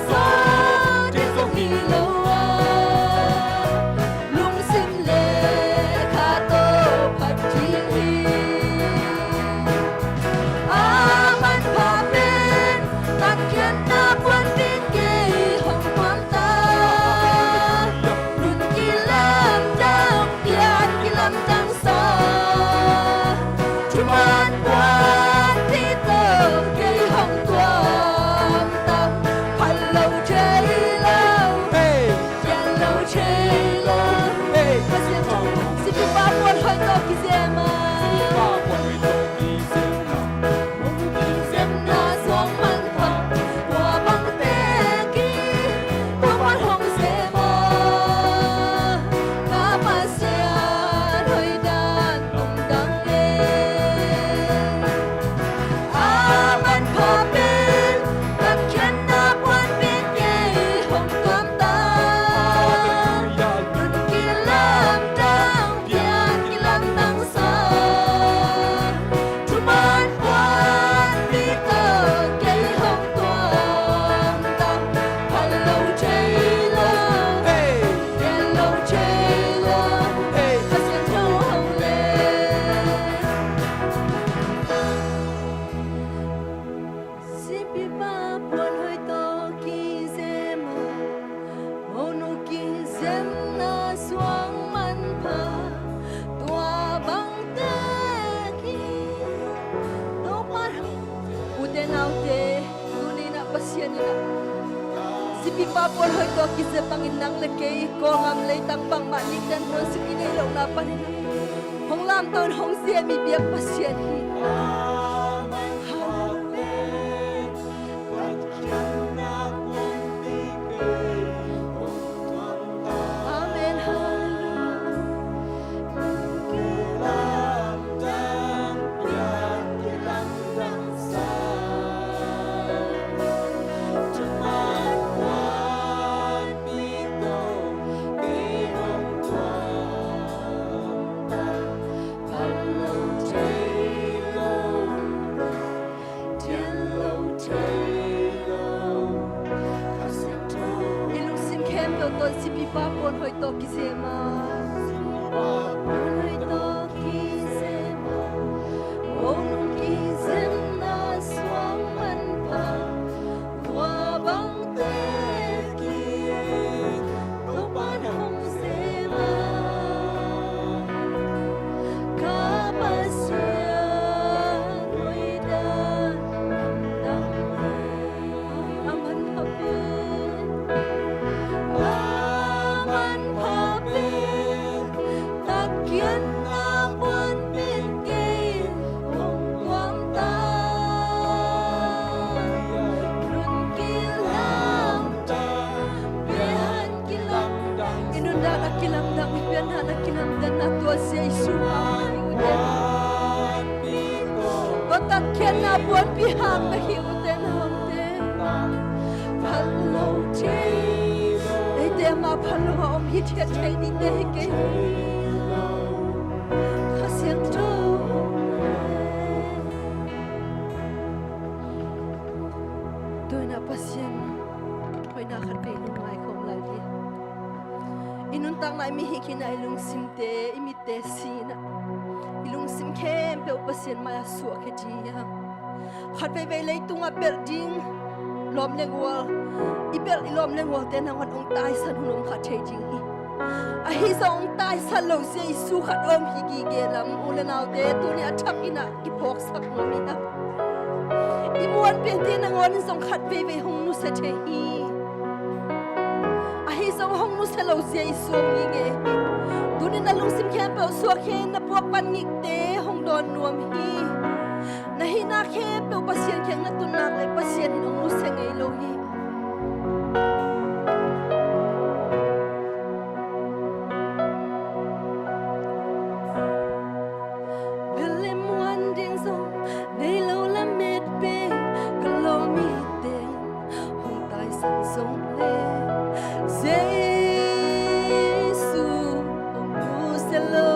zawh ding zong hi lo a, lungsim le kha tawh phat ding hi. A manpha pen tatkhiatna puanpin kei hong tuam ta. Nun kilam Semna suang manpha tua bang tek hi. Topa, ute naute, tuni-in ah Pasian in ah sipipa puan hoih tawh kizem bangin nang le kei Kawlgam leitang bangmah nikten puan sik i neih lohna panin ah hong lamto in hong sem i biak Pasian hi. Amen. Hallelujah. I lungsim khempeuh tawh sipipa puan hoih tawh kizem a. Sipipa puan hoih tawh kizem a. Mo nung kizemna suang manpha tua bang tek hi. Topa in hong sem a. Ka Pasian hoih dan lamdang hi. A manpha pen, a manpha pen, takkiatna puanpi in kei hong tuam ta. Nuntak kilamdang, biakilamdang, i nuntakna kilamdang, i biakna kilamdang, na tua Jesu a hi ute. Tua takkiatna puanpi hang na hi ute naute. Phal lo thei lo. Eite amah phal lo a om hithiat thei dingte hi kei. Kha Siangtho. Tuni-in ah Pasian hoihna khat vei lungngai khawm lai hi. I nuntakna, i mihik hihna, i lungsimte, i mit te si-in ah, i lungsim khempeuh Pasian mai-ah suahkhia ding hi hang. Khat veivei leitungah belh ding lawm le gual, i belh i lawm le gualte nangawn hong taisan hun om kha thei ding hi. Ahi zong hong taisan lo Jesu khat om hi gige lam, u le naute, tuni a thak in ah kiphawksak nuam hi hang. I muan pente nangawn in zong khat veivei hong nusia thei hi. Ahi zong hong nusia lo Jesu om hi nge hi. Tuni-in na lungsim khempeuh suahkhia in, na puak pan ngikte hong dawn nuam hi. Na hihna khempeuh Pasian kiang na tun nak leh Pasian in hong nusia ngei lo hi. Bel le muan ding zong nei lo lamet pen ka lawm hi teh, hong taisan zong le Jesu hong nusia lo.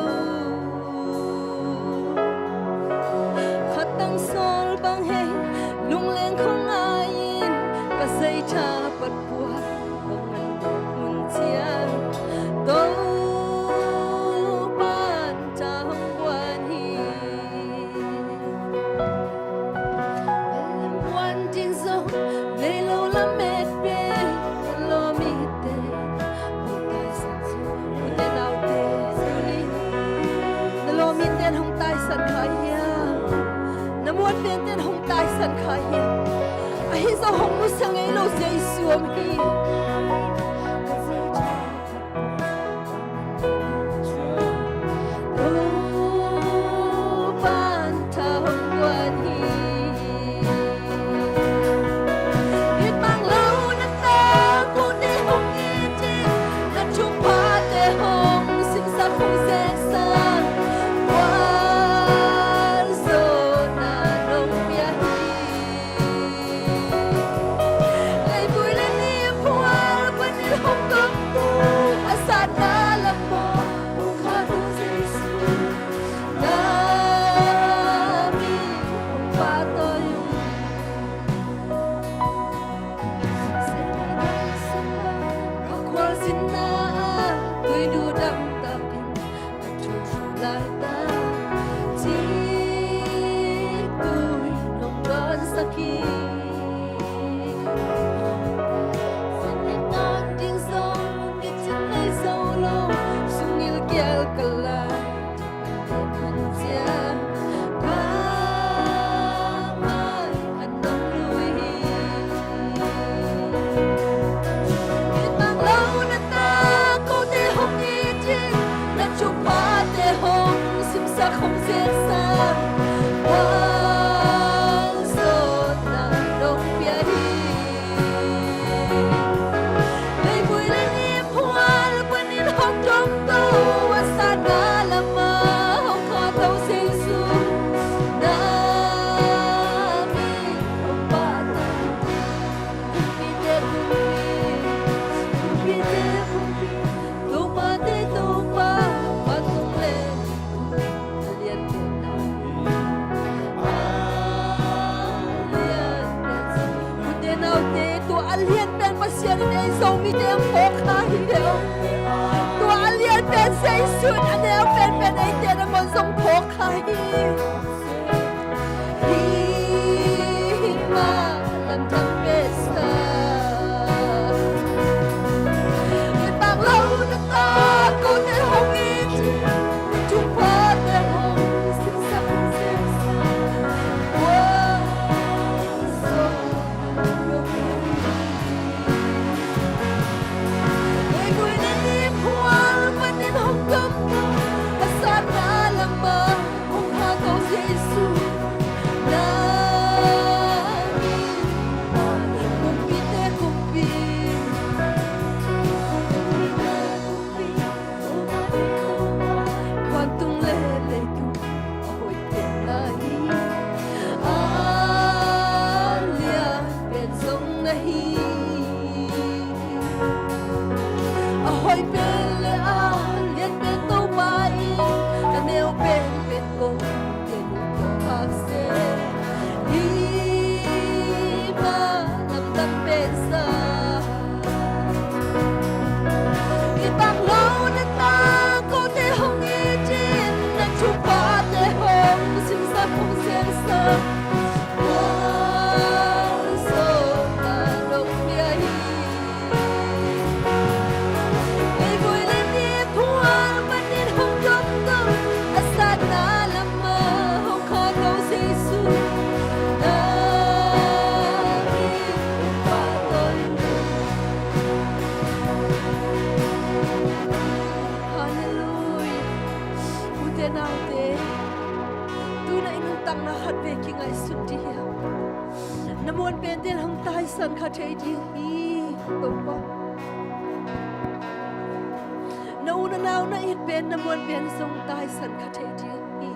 Khatang sawl bang hei lungleng khong ngai-in ka zeitha pat puak bang ngan hun ciang Topa'n ta hong guan hi. Muan ding zong nei lo lamet pen ka lawm hi teh, hong taisan zong. Ute naute, tuni na lawm hi teh, hong taisan kha hiam? Na muan pente in hong taisan kha hiam? Ahi zong hong nusia ngei lo Jesu om hi. Topa'n ta hong guan hi. It mang lo na takte hong it in, na thuphate hong simsak hong zeksak, gualzawhna nong pia hi. Leivui le niphua Ka lai, ka lai, ka lai, ka lai, ka lai, Hong it in, na thuphate hong simsak hong zelsak, gualzawhna nong pia hi. Leivui le ni phual panin hong domto, a satna lamah hong khahto Jesu, na min hong pahtawi. Kumpite Kumpi, kumpite kumpi, topate Topa, vantung le leitung a lianpen na hi. A lianpen Jesu. Ute naute, tua a lianpen Pasian in ei Zomite hong phawk kha hi ve aw. Tua a lianpen Jesu in a neu penpen eite nangawn zong phawk kha hi. Hih mah lamdang pensa. Kipakloh na tangkote hong it in, thuphate hong simsak hong zelsak, gualzawhna nong pia hi. Leivui le ni phual panin hong domto, a satna lamah hong khahto Jesu, na min, kumpite kumpi, kumpite kumpi, vantung le leitung a hoih pen na hi. A lianpen zong na hi. A hoih pen le a lianpen Topa in a neu penpen kong gen uh, tua khak seh. Hih mah lamdang pensa. Kipakloh na tangkote hong it in, na thuphate hong simsak hong zelsak, gualzawhna nong pia hi. Leivui le ni phual panin hong domto, a satna lamah hong khahto Jesu, na min hong pahtawi. Halleluiah. Ute naute, tu-in ah i nuntakna khat vei kingaihsun dih hiam? Na muanpente in hong taisan kha thei ding hi, Topa. Na u na nau na it pen na muanpen zong taisan kha thei ding hi.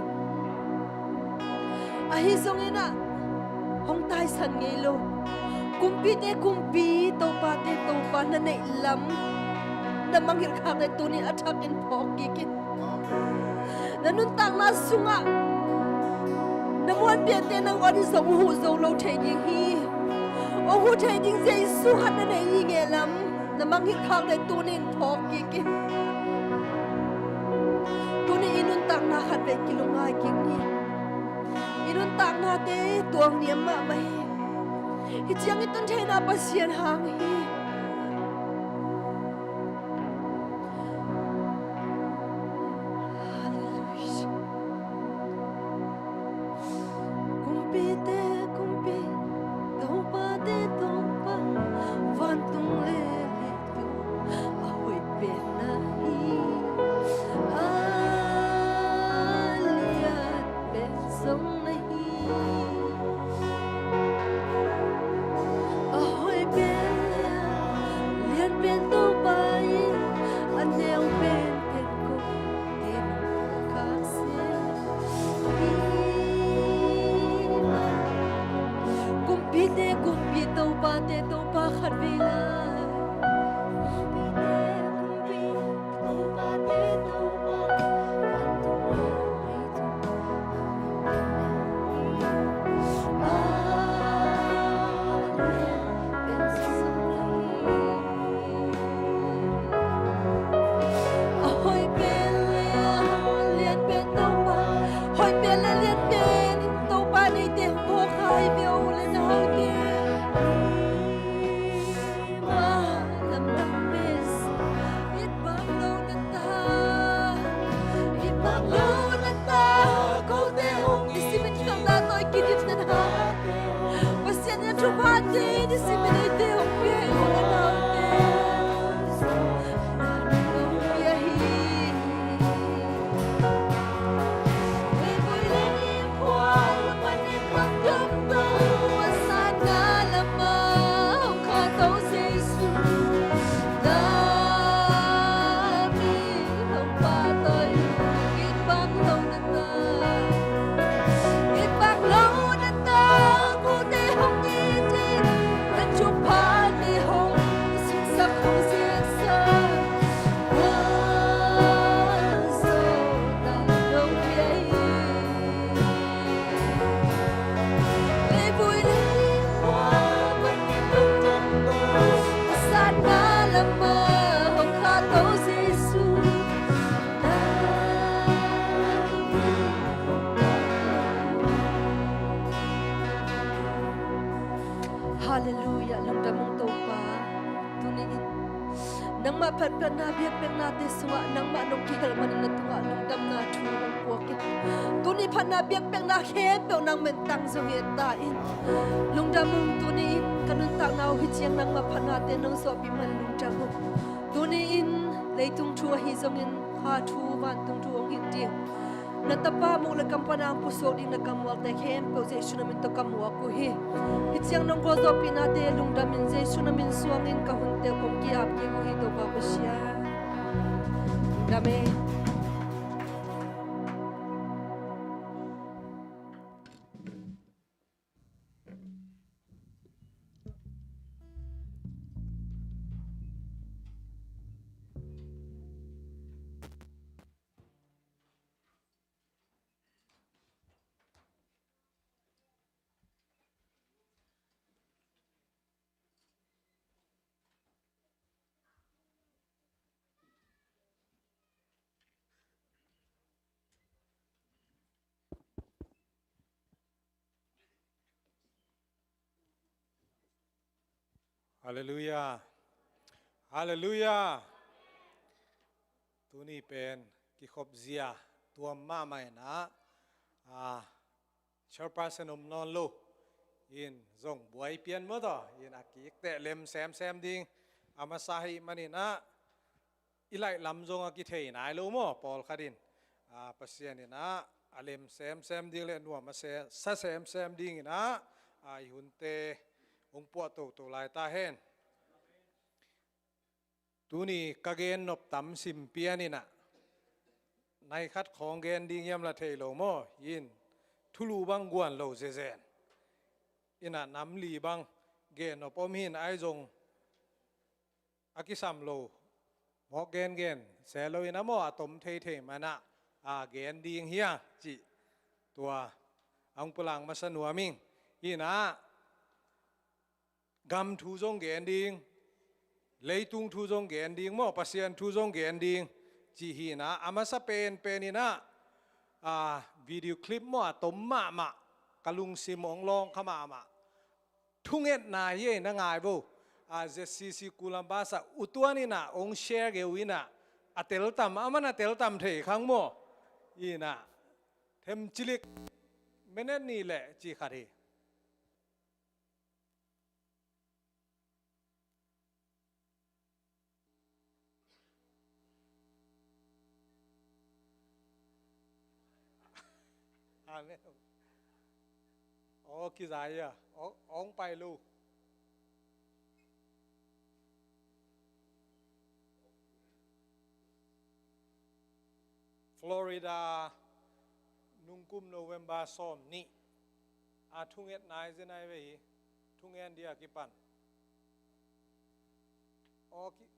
Ahi zongin ah hong taisan ngei lo. Kumpite Kumpi, Topate Topa na neih lam, na mangngilh khak le tuni a thakin phawk kik in. Na nuntakna sungah na muanpente nangawn zong huh zo lo thei ding hi. Hong huh thei ding Jesu khat na nei hi ngei lam, na mangngilh khak le tuni in phawk kik in. Tuni i nuntakna khat vei kilungngai kik ni. I nuntaknate tuang niam mahmah hi. Hih ciang i tun theihna Pasian hang hi. Halleluiah. Kumpite Kumpi, Topate Topa, vantung le leitung a hoih pen na hi. A lianpen zong na hi. A hoih pen le a Jesu. Halleluiah, lungdam ung Topa. Tuni in nangmah phatphatna biakpiaknate sungah nangmah nong kihel manin na tungah lungdamna thu hong puak in. Tuni phatna biakpiakna khempeuh nang mentang zong hi ta in. Lungdam ung, tuni in ka nuntakna uh hi ciang nangmah phatnate nong zuahpih man lungdam ung. Tuni in leitung thu ahi zongin kha thu, vantung thu hong hilh ding, na Tapa muk le kam pana hong pusuak ding na kammuakte khempeuh Jesu na min tawh ka muak uh hi. Hi ciang nong gualzawhpihnate lungdam in Jesu na min suangin ka hunte uh kong ki-ap kik uh hi Topa Pasian. Amen. Halleluiah. Halleluiah. Tuni pen kikhop zia tuam mahmah in ah, a, chairperson om nawn lo in zong buai pian maw taw, in a kik teh lem semsem ding a masa ahih manin ah, i laih lam zong a kithei nai lo maw, pawlkhat in, a, Pasian in ah a lem semsem ding le nuam a se, sa semsem ding in ah, a, i hunte hong puah toto lai ta hen. Tuni ka gen nop tam sim pian in ah, nai khat khawng gen ding hiam la thei lo maw, in thulu bang guan lo zezen in ah, nam li bang gen nop om hi in ah, ahi zong a kisam lo mawk gengen se lo in ah maw, a tom theithei man ah, a, gen ding hi a cih tua a hong pulak masa nuam ing. Hi in ah gam thu zong gen ding, leitung thu zong gen ding maw, Pasian thu zong gen ding cih hi in ah, a masa penpen in ah, a, video clip maw, a tom mahmah, ka lungsim hong lawng kha mahmah, thungetna hi ei, na ngai vo. A, Z C C Columbus ah U Tuan in ah hong share kei uh in ah, a teltam, a man a teltam thei khang maw. In ah themcilik minute nih leh cih khat hi. Amen. Aw, kizai a. Aw, hong pai lo. Florida, nungkum November sawm nih a thunget nai zen ai ve hi, thungen dia kipan. Aw, ki-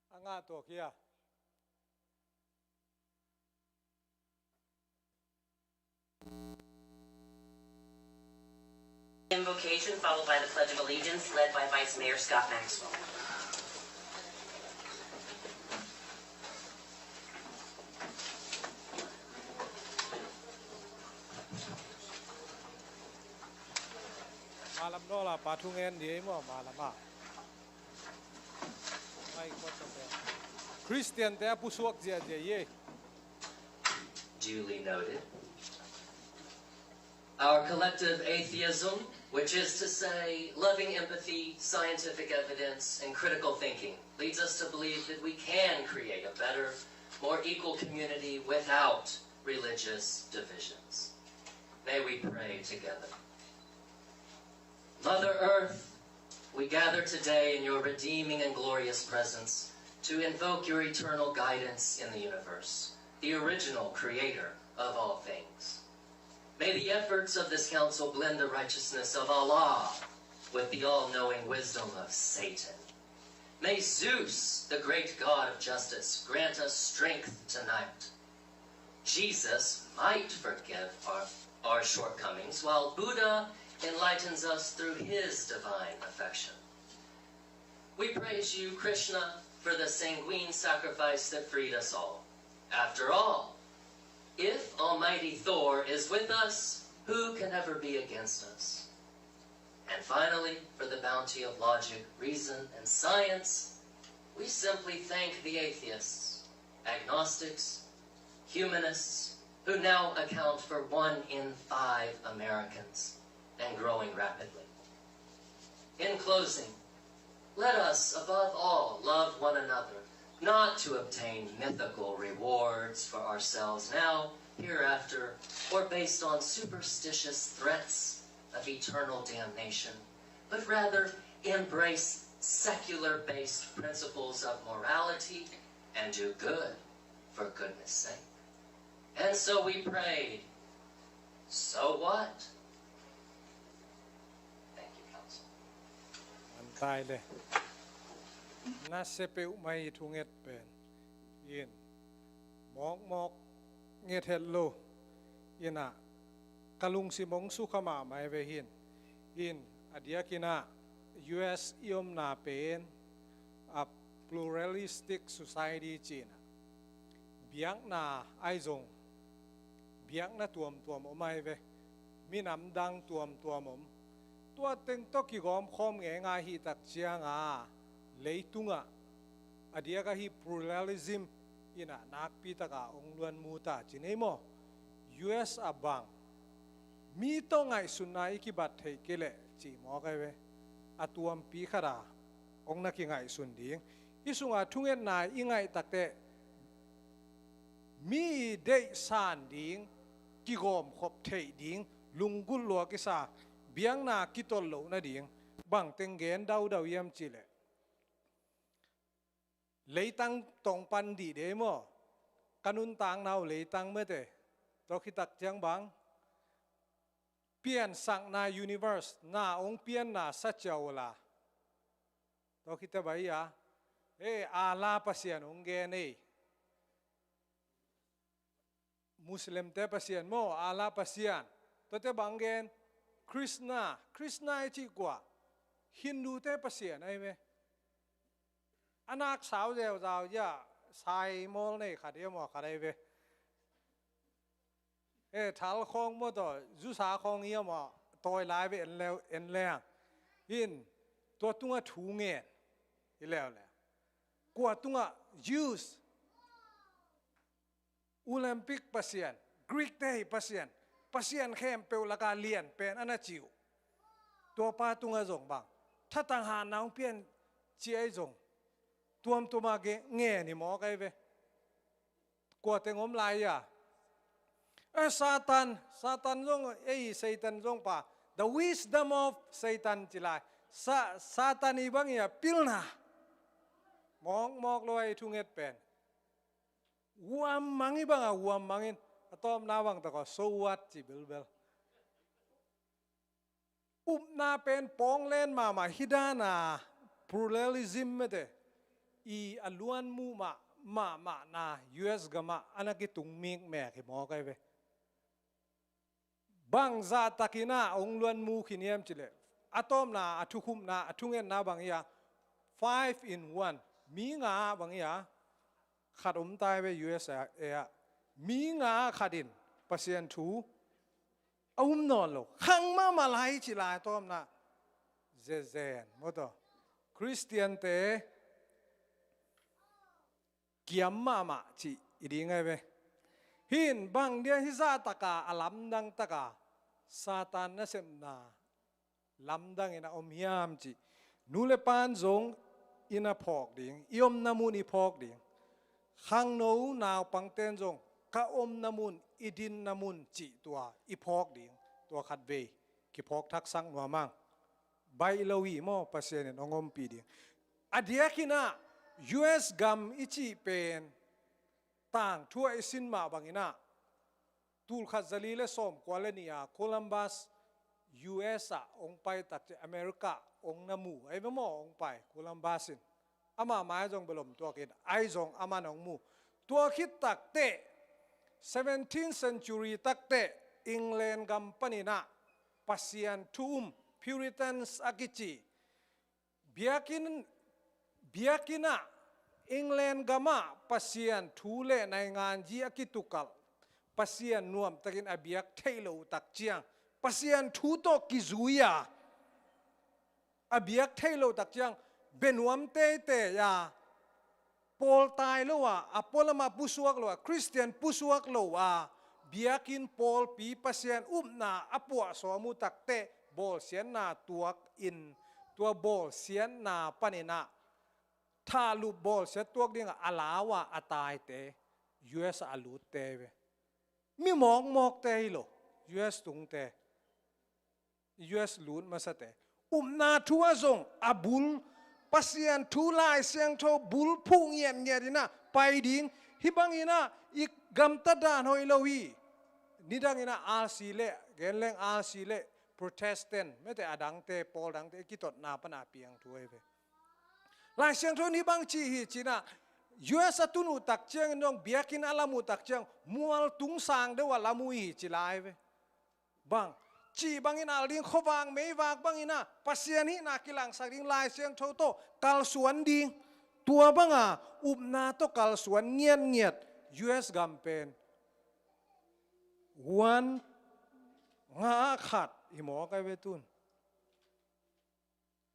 A ngah tuak hi a. Invocation followed by the Pledge of Allegiance, led by Vice Mayor Scott Maxwell. Malam nawl a pa thungen ding ei maw, malam a. Khristiante a pusuak ziahziah hi ei. Duly noted. Our collective atheism, which is to say loving empathy, scientific evidence, and critical thinking, leads us to believe that we can create a better, more equal community without religious divisions. May we pray together. Mother Earth, we gather today in your redeeming and glorious presence to invoke your eternal guidance in the universe, the original creator of all things. May the efforts of this council blend the righteousness of Allah with the all-knowing wisdom of Satan. May Zeus, the great god of justice, grant us strength tonight. Jesus might forgive our, our shortcomings, while Buddha enlightens us through his divine affection. We praise you, Krishna, for the sanguine sacrifice that freed us all. After all, if Almighty Thor is with us, who can ever be against us? And finally, for the bounty of logic, reason, and science, we simply thank the atheists, agnostics, humanists, who now account for one in five Americans and growing rapidly. In closing, let us, above all, love one another, not to obtain mythical rewards for ourselves now, hereafter, or based on superstitious threats of eternal damnation, but rather embrace secular-based principles of morality and do good for goodness sake. And so we prayed, "So what?" Thank you, Council. An tai le. Na se peuh mai thu nget pen. In. Mawkmawk nget het lo. Ina. Ka lungsim hong sukha mahmah ve hin. In. A diakin ah U S i omna pen a pluralistic society cihna. Biakna ahi zong biakna tuamtuam om ahi ve. Minam dang tuamtuam om. Tua teng tawh kigawm khawm ngeingai hi tak cianga leitungah a diak ahi pluralism ina nakpi taka hong luan mu ta ci nei maw? U S a bang mi tawh ngaihsunna i kibat theih kei leh ci mawk ahi ve. A tuampi khata hong na kingaihsun ding. Hih sunga thungetna i ngaih takteh mi i deih san ding, kigawmkhop theih ding, lunggulh lua kisa, biakna kitol loh nading bangteng gen daudau hiam cihleh, leitang tong pan dih dei maw? Ka nuntakna uh leitang mate. Tua khitak ciang bang piansakna universe na hong pianna sa ciau la. Tua khita bai a, e, Allah Pasian hong gen ei. Muslimte Pasian maw, Allah Pasian. Tuate bang gen? Krishna. Krishna i cih kua? Hindute Pasian ahi ve. A nak sau zeuzau ia, sai mawl nei khat ia maw, khat ahi ve. E, thal khawng maw tawh, zusa khawng ia maw, tawi lai ve en leu, en leng. In, tua tunga thu ngen. I leuleu. Kua tunga Zeus, Olympic pasian, Greek te hi pasian, pasian khempeuh laka lian pen a na ci uh. Tua pa tunga zong bang thatang hatna hong pian ci ahi zong tuamtuama ngen hi mawk ahi ve. Kua teng om lai a, e, Satan, Satan zong, e, Satan zong pa, the wisdom of Satan ci lai. Sa, Satan i bang ia pilna mawkmawk lo ahi thunget pen. Huam mang i banga huam mangin a tawpna bang taka so what ci bilbel. Upna pen pawnglen mahmah hi dana pluralism mete i a luan muh mah mahmahna U S gamah a na kitung mikmek hi mawk ahi ve. Bang zahtakin ah hong luan mu khin hiam cileh, a tawpna, a thukhupna, a thungetna bang hi a, five in one. Mi nga ah bang hi a, khat om tai ve U S A ah. Mi nga ah khat in Pasian thu a um nawn lo. Khang mahmah lai ci lai a tawpna. Zezen maw taw. Khristiante kiam mahmah cih i ding ahi ve. Hin bang dia hih zahtaka a lamdang taka Satan nasepna lamdangin a om hiam cih, nu le pan zong i na phawk ding, i omna mun i phawk ding. Khangno naupangten zong ka omna mun, i dinna mun cih tua i phawk ding. Tua khatvei kiphawk thaksak nuam ang. Baih lo hi maw, Pasian in hong ompih ding. A diakin ah U S gam i cih pen tangthu ah i sin mah bangin ah Tulkhat zali le sawmkua le nih a Columbus U S ah hong pai tak ciang America hong na mu ahi ve maw, hong pai Columbus in. Ama mai zong belom tuakin ahi zong aman hong mu. Tua khit takteh seventeenth century takteh England gam panin ah Pasian thu um, Puritans a kici, biakinn, biakinn ah England gamah Pasian thu le nainganzi a kitukalh, Pasian nuamtakin a biak theih loh tak ciang, Pasian thu tawh kizui a, a biak theih loh tak ciang, benuam teitei a, pawl tai lo a, a pualam a pusuak lo a, Khristian pusuak lo a, biakinn pawlpi Pasian upna a puahsawm uh takteh bawlsiatna tuak in, tua bawlsiatna panin ah thahlup bawlsiat tuak dingah a lau a, a taite U S ah a lutte ve. Mi mawkmawkte hi lo, U S tungte, U S lut masate. Upna thu ah zong a bul, Pasian thu Lai Siangtho bul phuh ngiatngiat in ah pai ding. Hih bangin ah i gamtat dan hoih lo hi. Nidangin ah R C le, gen leng R C le Protestant, mete a dangte, pawl dangte, i kitotna pan a piang thu ahi ve. Lai Siangtho in hih bang ci hi ci-in ah, U S a tun uh tak ciangin zong, biakinn a lam uh tak ciang, mual tung sang deuh a lam uh hi ci lai ve. Bang, cih bangin al ding, khuavak meivak bangin ah Pasian hihna kilangsak ding, Lai Siangtho tawh kalsuan ding. Tua banga upna tawh kalsuan ngiatngiat U S gam pen, one, nga ah khat hi mawk ahi ve tun.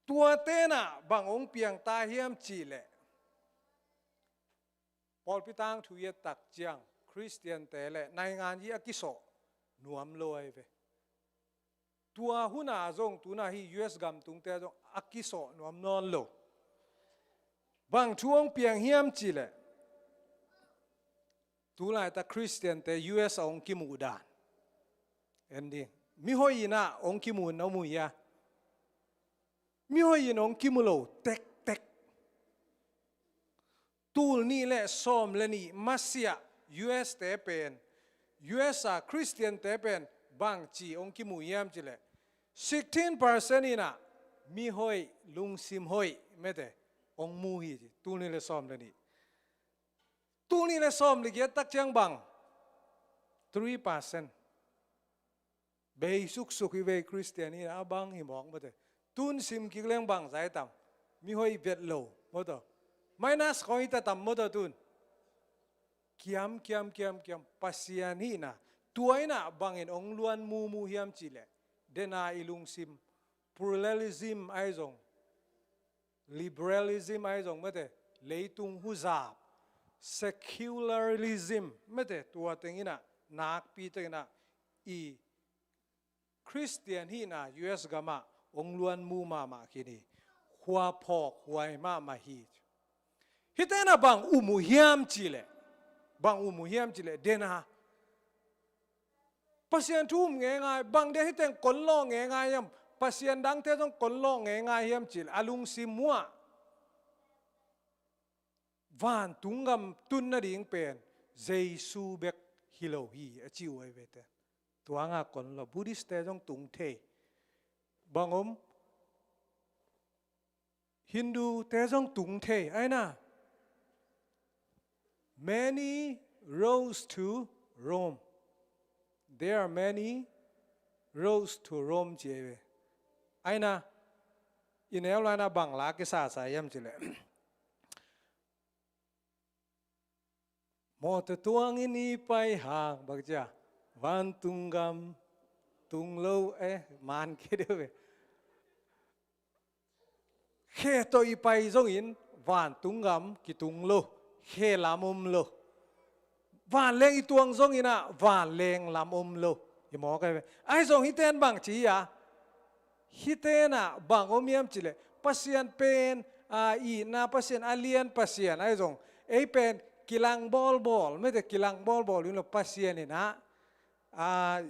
Tuate in ah bang hong piang ta hiam cih leh, pawlpi tangthu i et tak ciang Khristiante le nainganzi a kisawh nuam lo ahi ve. Tua hun ah zong tu-in ah hih U S gam tungte zong a kisawh nuam nawn lo. Bang thu hong piang hiam cih leh, tu laitak Khristiante U S a hong kimuh dan en ding. Mi hoih in ah hong kimu na mu hia? Mi hoih in hong kimu lo tektek. Tul nih le sawm le nih masiah U S te pen, U S a Khristiante pen bangci hong kimu hiam cih leh, sixteen percent in ah mi hoih, lungsim hoih, mete, hong mu hi ci, tul nih le sawm le nih. Tul nih le sawm le giat tak ciang bang, three percent. Bei suksuk hi ve, Khristian hi a bang hi mawk mawte. Tun sim kik leng bang zai tam? Mi hoih vet lo mawtaw. Minus khawng hi ta tam mawtaw tun. Kiam, kiam, kiam, kiam. Pasian hihna. Tua in ah bangin hong luan mumu hiam cih leh, dena i lungsim, pluralism ahi zong, liberalism ahi zong mawte, leitung huzap, secularism mawte, tua teng in ah, nakpi teng in ah, i Khristian hihna U S gamah hong luan mu mahmah khin hi. Khua phawk huai mahmah hi. Hihte in ah bang um uh hiam cih leh, bang um uh hiam cih leh, dena Pasian thu um ngeingai, bang dia hih teng kon lawh ngeingai hiam? Pasian dangte zong kon lawh ngeingai hiam cih leh, a lungsim uh ah vantung gam tun nading pen Jesu bek hi lo hi a ci uh ahi ve te. Tua nga kon lawh, Buddhist te zong tung thei. Bang om? Hindu te zong tung thei, aina. Many roads to Rome. There are many roads to Rome ci ei ve. Aina, i neu lai-in ah bang la kisasa hiam cih leh, mawtaw tuangin i pai hang bang ci a, vantung gam tung lo, eh, man kei deuh ve. Khe tawh i pai zongin vantung gam kitung lo, khe lam om lo. Vanleng i tuang zongin ah vanleng lam om lo. I mawk ahi ve. Ahi zong hihte in bang ci hi a, hihte in ah bang om hiam cih leh, Pasian pen a itna Pasian, a lian Pasian ahi zong, ei pen kilang bawlbawl, mete, kilang bawlbawl in lo, Pasian in ah, a,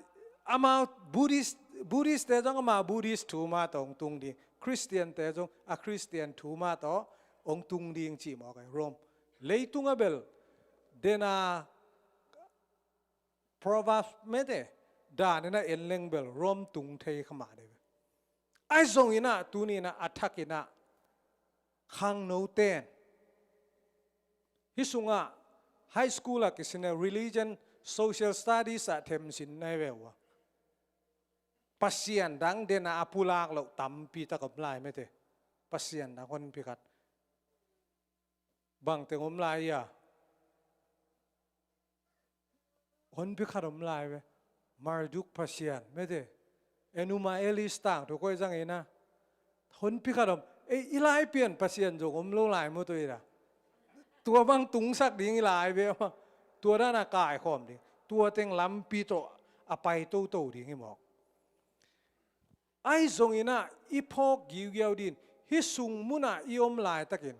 amau Buddhist, Buddhist te zong amau Buddhist thu mah tawh hong tung ding, Khristian te zong a Khristian thu mah tawh hong tung ding ci mawk ahi. Rome, leitung a bel, dena Proverbs mete dan in ah en leng bel Rome tung thei kha mah dei ve. Ahi zongin ah tuni in ah a thak in ah khangno ten hih sungah high school ah kisin ah religion, social studies ah themsin na hi ve uh a, Pasian dang den a a pulak loh tampi tak om lai mete. Pasian dang honpi khat bang teng om lai a, honpi khat om lai ve. Marduk Pasian mete, Enuma Elis tangthu koih zang in ah honpi khat om. Ei, i lai pian Pasian zong om lo lai maw tua i la. Tua bang tungsak ding i lai ve maw. Tua dan a kaikhawm ding, tua teng lampi tawh a pai toto ding hi mawk. Ahi zongin ah i phawk giugiau din, hih sung munah i om laitakin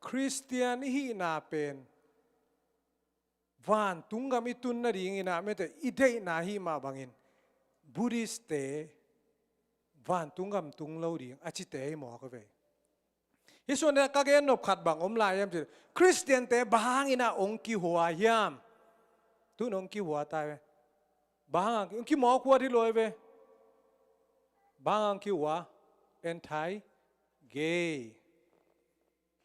Khristian i hihna pen vantung gam i tun nadingin ah mete i deihna hih mah bangin Buddhist-te vantung gam tung lo ding a cite hi mawk a vei. Hih suan ka gen nop khat bang om lai hiam cih leh, Khristian-te bang hangin ah hong kihua hiam? Tun hong kihua tai ve. Bang hang hong kimawk huat hi lo ve. Bang hang kihua? Anti-gay,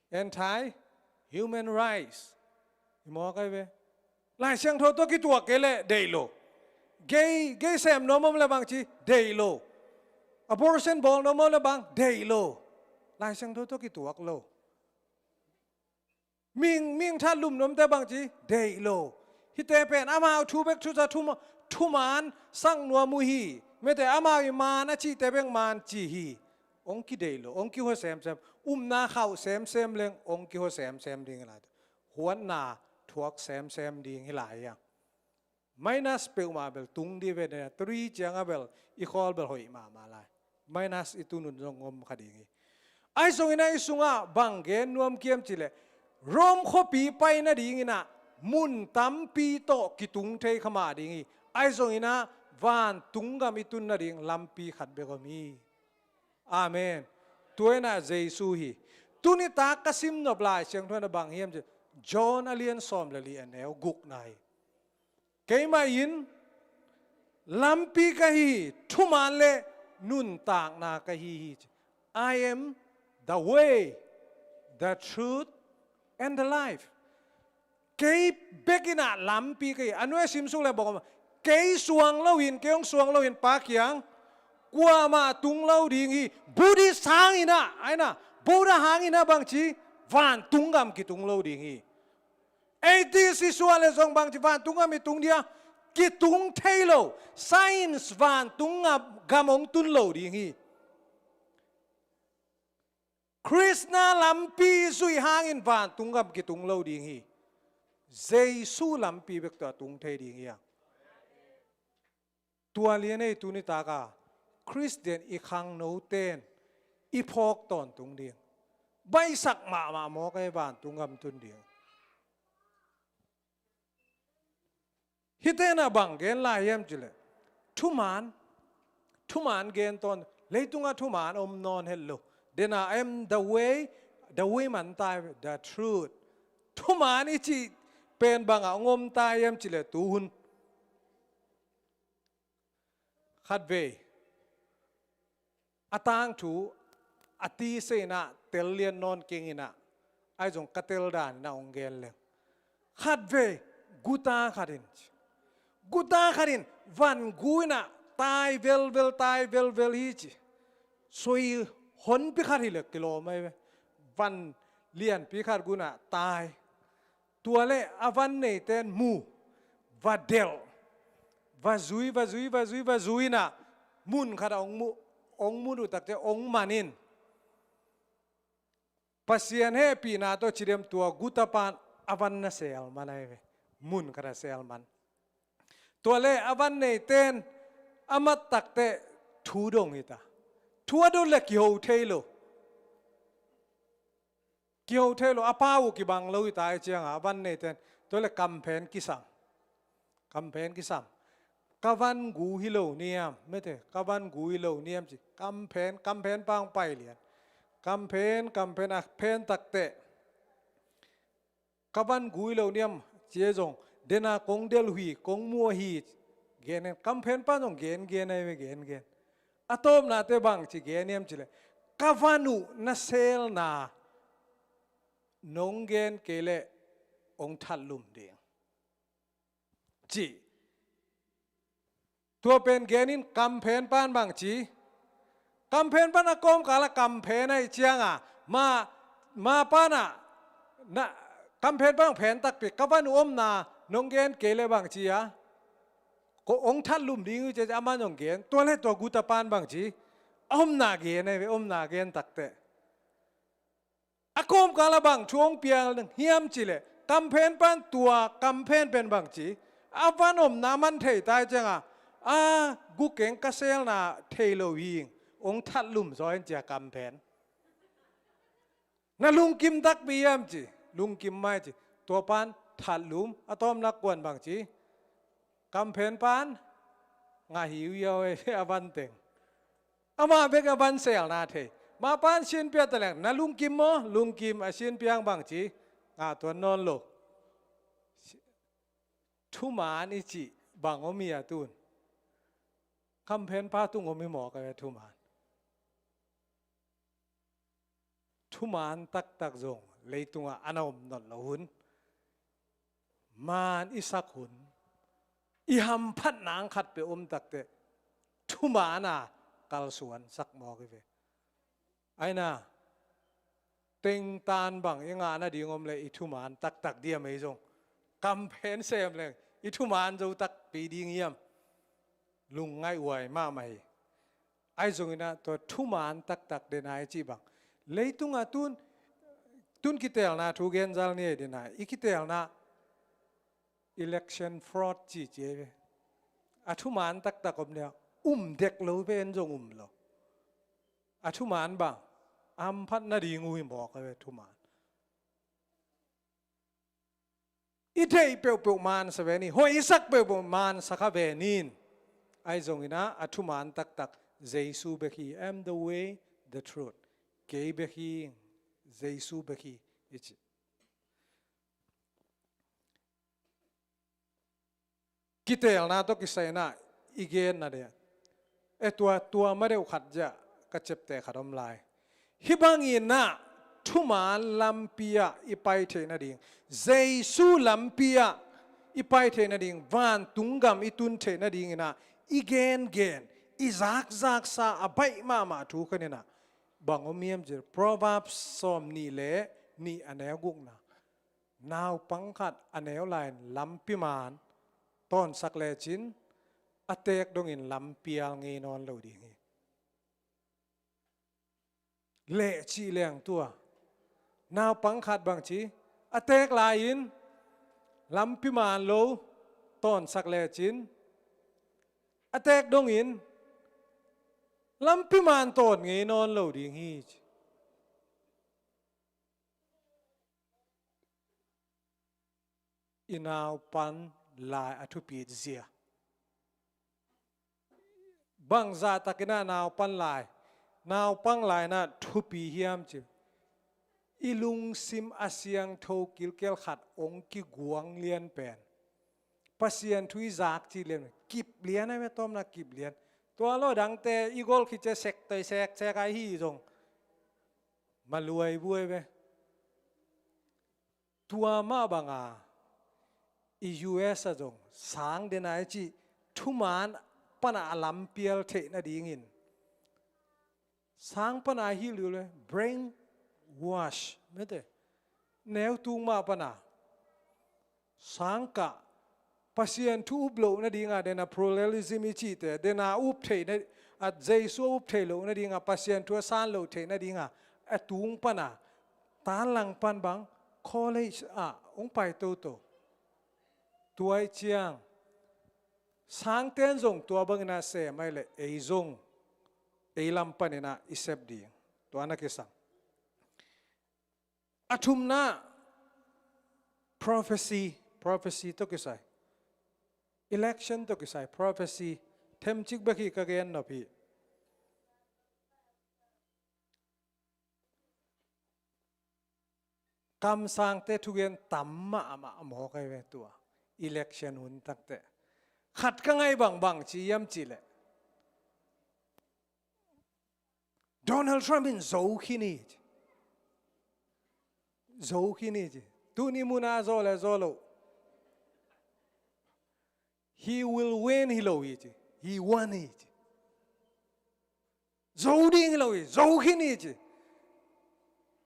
anti-human rights. I mawk ai ve. Lai Siangtho tawh kituak kei leh deih lo. Gay, gay sem nuam om leh bang ci, deih lo. Abortion bawl nuam om leh bang, deih lo. Lai Siangtho tawh kituak lo. Mihing, mihing that lum nuamte bang ci, deih lo. Hihte pen amau thu bek thusa thuma-, thuman sak nuam uh hi. Mete amau i man a cihte bek man ci hi. Hong kideih lo, hong kihua semsem. Upna khauh semsem leng hong kihua semsem ding hi lai. Huatna thuak semsem ding hi lai a. Minus peuhmah bel tung dih ve, three ciangah bel i khawl bel hoih mahmah lai. Minus i tunun zong om kha ding hi. Ahi zongin ah i sungah bang gen nuam kiam cih leh, Rome khuapi pai nadingin ah mun tampi tawh kitung thei kha mah ding hi. Ahi zongin ah vantung gam i tun nading lampi khat bek om hi. Amen. Tua in ah Jesu hi. Tuni tak ka sim nop Lai Siangtho in ah bang hiam cih leh, John a lian sawm le li a neu gukna hi. Keimah in lampi ka hi hi, thuman le nuntakna ka hi hi. I am the way, the truth, and the life. Kei bek in ah lampi ka hi. A nuai a sim suk le bawk om. Kei suang lo in, kei hong suang lo in Pa kiang kuamah tung lo ding hi. Buddhist hang in ah, ai na, Buddha hang in ah bang ci, vantung gam kitung lo ding hi. Atheist i suah le zong bang ci, vantung gam i tung dia, kitung thei lo. Science vantung gam, gam hong tun lo ding hi. Khrist na lampi zuih hangin vantung gam kitung lo ding hi. Jesu lampi bek tawh a tung thei ding hi a. Tua lian ei tuni taka Khristian i khangno ten i phawk tawntung ding. Baihsak mahmah mawk ei vantung gam tun ding. Hihte na bang gen lai hiam cih leh, thuman, thuman gen tawn, leitungah thuman om nawn het lo. Dena I am the way, the way man tai, the truth. Thuman i cih pen bangah hong om tai hiam cih leh tuhun. Khatvei a tangthu a tisa in ah tel lian nawn keng in ah, ahi zong ka tel dan in ah hong gen leng. Khatvei guta khat in, guta khat in van gu in ah tai velvel, tai velvel hi ci. Soi honpi khat hi leh kilawm ahi ve. Van lianpi khat gu in ah tai. Tua leh a van neite in mu, va delh, va zui, va zui, va zui, va zui in ah mun khat ah hong mu, hong mu uh tak ciang hong man in. Pasian hehpihna tawh cidem tua gutapa in a van na sel man ahi ve. Mun khat ah sel man. Tua leh a van neite in a mat tak teh thu dong hi ta. Thu a dot leh kiho thei lo. Kiho thei lo, a pau uh kibang lo hi ta ahih ciangin a van neite in, tua leh kamphen kisam. Kamphen kisam. Ka van gu hi lo niam, mete, ka van gu hi lo niam ci. Kamphen, kamphen pang pai lian. Kamphen, kamphen a phen tak teh. Ka van gu hi lo niam, ci e zong, Dena kong delh uh hi, kong mu uh hi. Gen in, kamphen pan zong gen gen ahi ve, gen gen. A tawpnate bang ci gen hiam cih leh, ka van uh na selna nong gen kei leh hong thatlum ding, ci. Tua pen gen in, kamphen pan bang ci. Kamphen pan a kawmkal a kamphen ahih ciangin, ma, ma pan a, na, kamphen pan phen takpi, ka van uh omna nong gen kei leh bang ci a, ko hong thatlum ding uh ci a, aman zong gen. Tua leh tua guta pan bang ci. A omna gen ahi ve, omna gen takteh. A kawmkal a bang thu hong piang hiam cih leh, kamphen pan tua, kamphen pen bang ci. A van omna man thei ta ahih ciangin, a gukeng ka selna thei lo hi, hong thatlum zaw in ci a, kamphen. Na lungkim takpi hiam ci, lungkim mai ci. Tua pan thatlum, a tawpna kuan bang ci. Kamphen pan ngah hi uh hiau e, a van teng. Amah bek a van selna thei. Ma pan sin pia ta leng, na lungkim maw, lungkim, a sin piang bang ci. Ngah tuan nawn lo. Thuman i cih bang om hi a tun. Kamphen pa tung om hi mawk a ve thuman. Thuman taktak zong leitungah a na om nawn lo hun. Maan i sak hun, i hamphatna ang khat peuh om takteh, thuman a kalsuan sak mawk hi ve. Aina, tengtan bang i ngah nading om leh i thuman taktak diam ei zong. Kamphen sem leng, i thuman zo takpi ding hiam. Lungngaih huai mahmah hi. Ahi zongin ah tua thuman taktak den a i cih bang. Leitungah tun, tun kiteelna thu genzal ni ei den a, i kiteelna election fraud ci ci ei ve. A thuman taktak om nia, um dek lo pen zong um lo. A thuman bang, hamphat nading uh hi mawk a ve thuman. I deih peuhpeuh mansa ve ni, hoih i sak peuhpeuh mansa kha ve ni. Ahi zongin ah, a thuman taktak, Jesu bek hi, "I am the way, the truth." Kei bek hi, Jesu bek hi, i ci. Kiteelna tawh kisai in ah i genna ding. E tua, tua ma deuh khat zia ka ciapteh khat om lai. Hih bangin ah thuman lampi ah i pai theih nading, Jesu lampi ah i pai theih nading, vantung gam i tun theih nadingin ah i gengen, i zakzaksa a baih mahmah thu khat in ah bang om hiam cih leh, Proverbs sawmnih le nih a neu gukna. Naupang khat a neu lai-in lampi man tawnsak lecin, a teek dongin lampial ngei nawn lo ding hi. Leh cih leng tua, naupang khat bang ci, a teek lai-in lampi man lo tawnsak lecin, a teek dongin lampi man tawn ngei nawn lo ding hi, ci. I naupan lai a thupi zia. Bangzah takin ah naupan lai, naupang lai-in ah thupi hiam cih leh, i lungsim a siangtho kilkel khat hong kiguang lian pen, Pasian thu i zak cih lian, kip lian a, mi tawmna kip lian. Tua lo dangte i gol khit ciang sek toi sek sek ahi zong, maluai buai ve. Tua mah banga i U S a zong sang den a i cih, thuman pana a lampial theih nadingin, sang pana a hilh uh le, brain wash, mete, neu tung mah pana sang kah, Pasian thu up loh nadinga, den a pluralism i cihte, den a up theih na, a Jesu a up theih loh nadinga, Pasian thu a san loh theih nadinga, a tung pana, tan lang pan bang, college ah hong pai toto. Tua i ciang, sangten zong tua bangin a sem ai leh, ei zong, ei lam panin ah i sep ding. Tua na kisam. A thumna, prophecy, prophecy tawh kisai. Election tawh kisai, prophecy. Themcik bek hi ka gen nop hi. Kamsangte thugen tam mahmah mawk ahi ve tua. Election hun takteh khat ka ngaih bangbang ci hiam cihleh, Donald Trump in zo khin hi ci. Zo khin hi ci. Tuni muna zo le zo lo, he will win hi lo hi ci. He won hi ci. Zo ding hi lo hi, zo khin hi ci.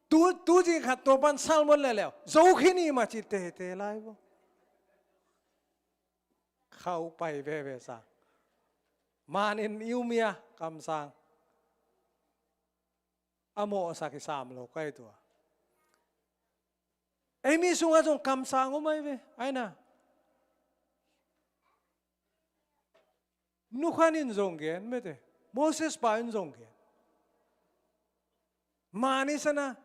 Tu, tu ci khat tua pan salmon le leu zo khin hi mah ci tete lai bo. Khau pai veve sang. Manin i um hia kamsang? A mawhsak hi sam lo kai tua. Ei mi sungah zong kamsang om ai ve, aina. Nukhan in zong gen mete. Moses pa in zong gen. Mani sana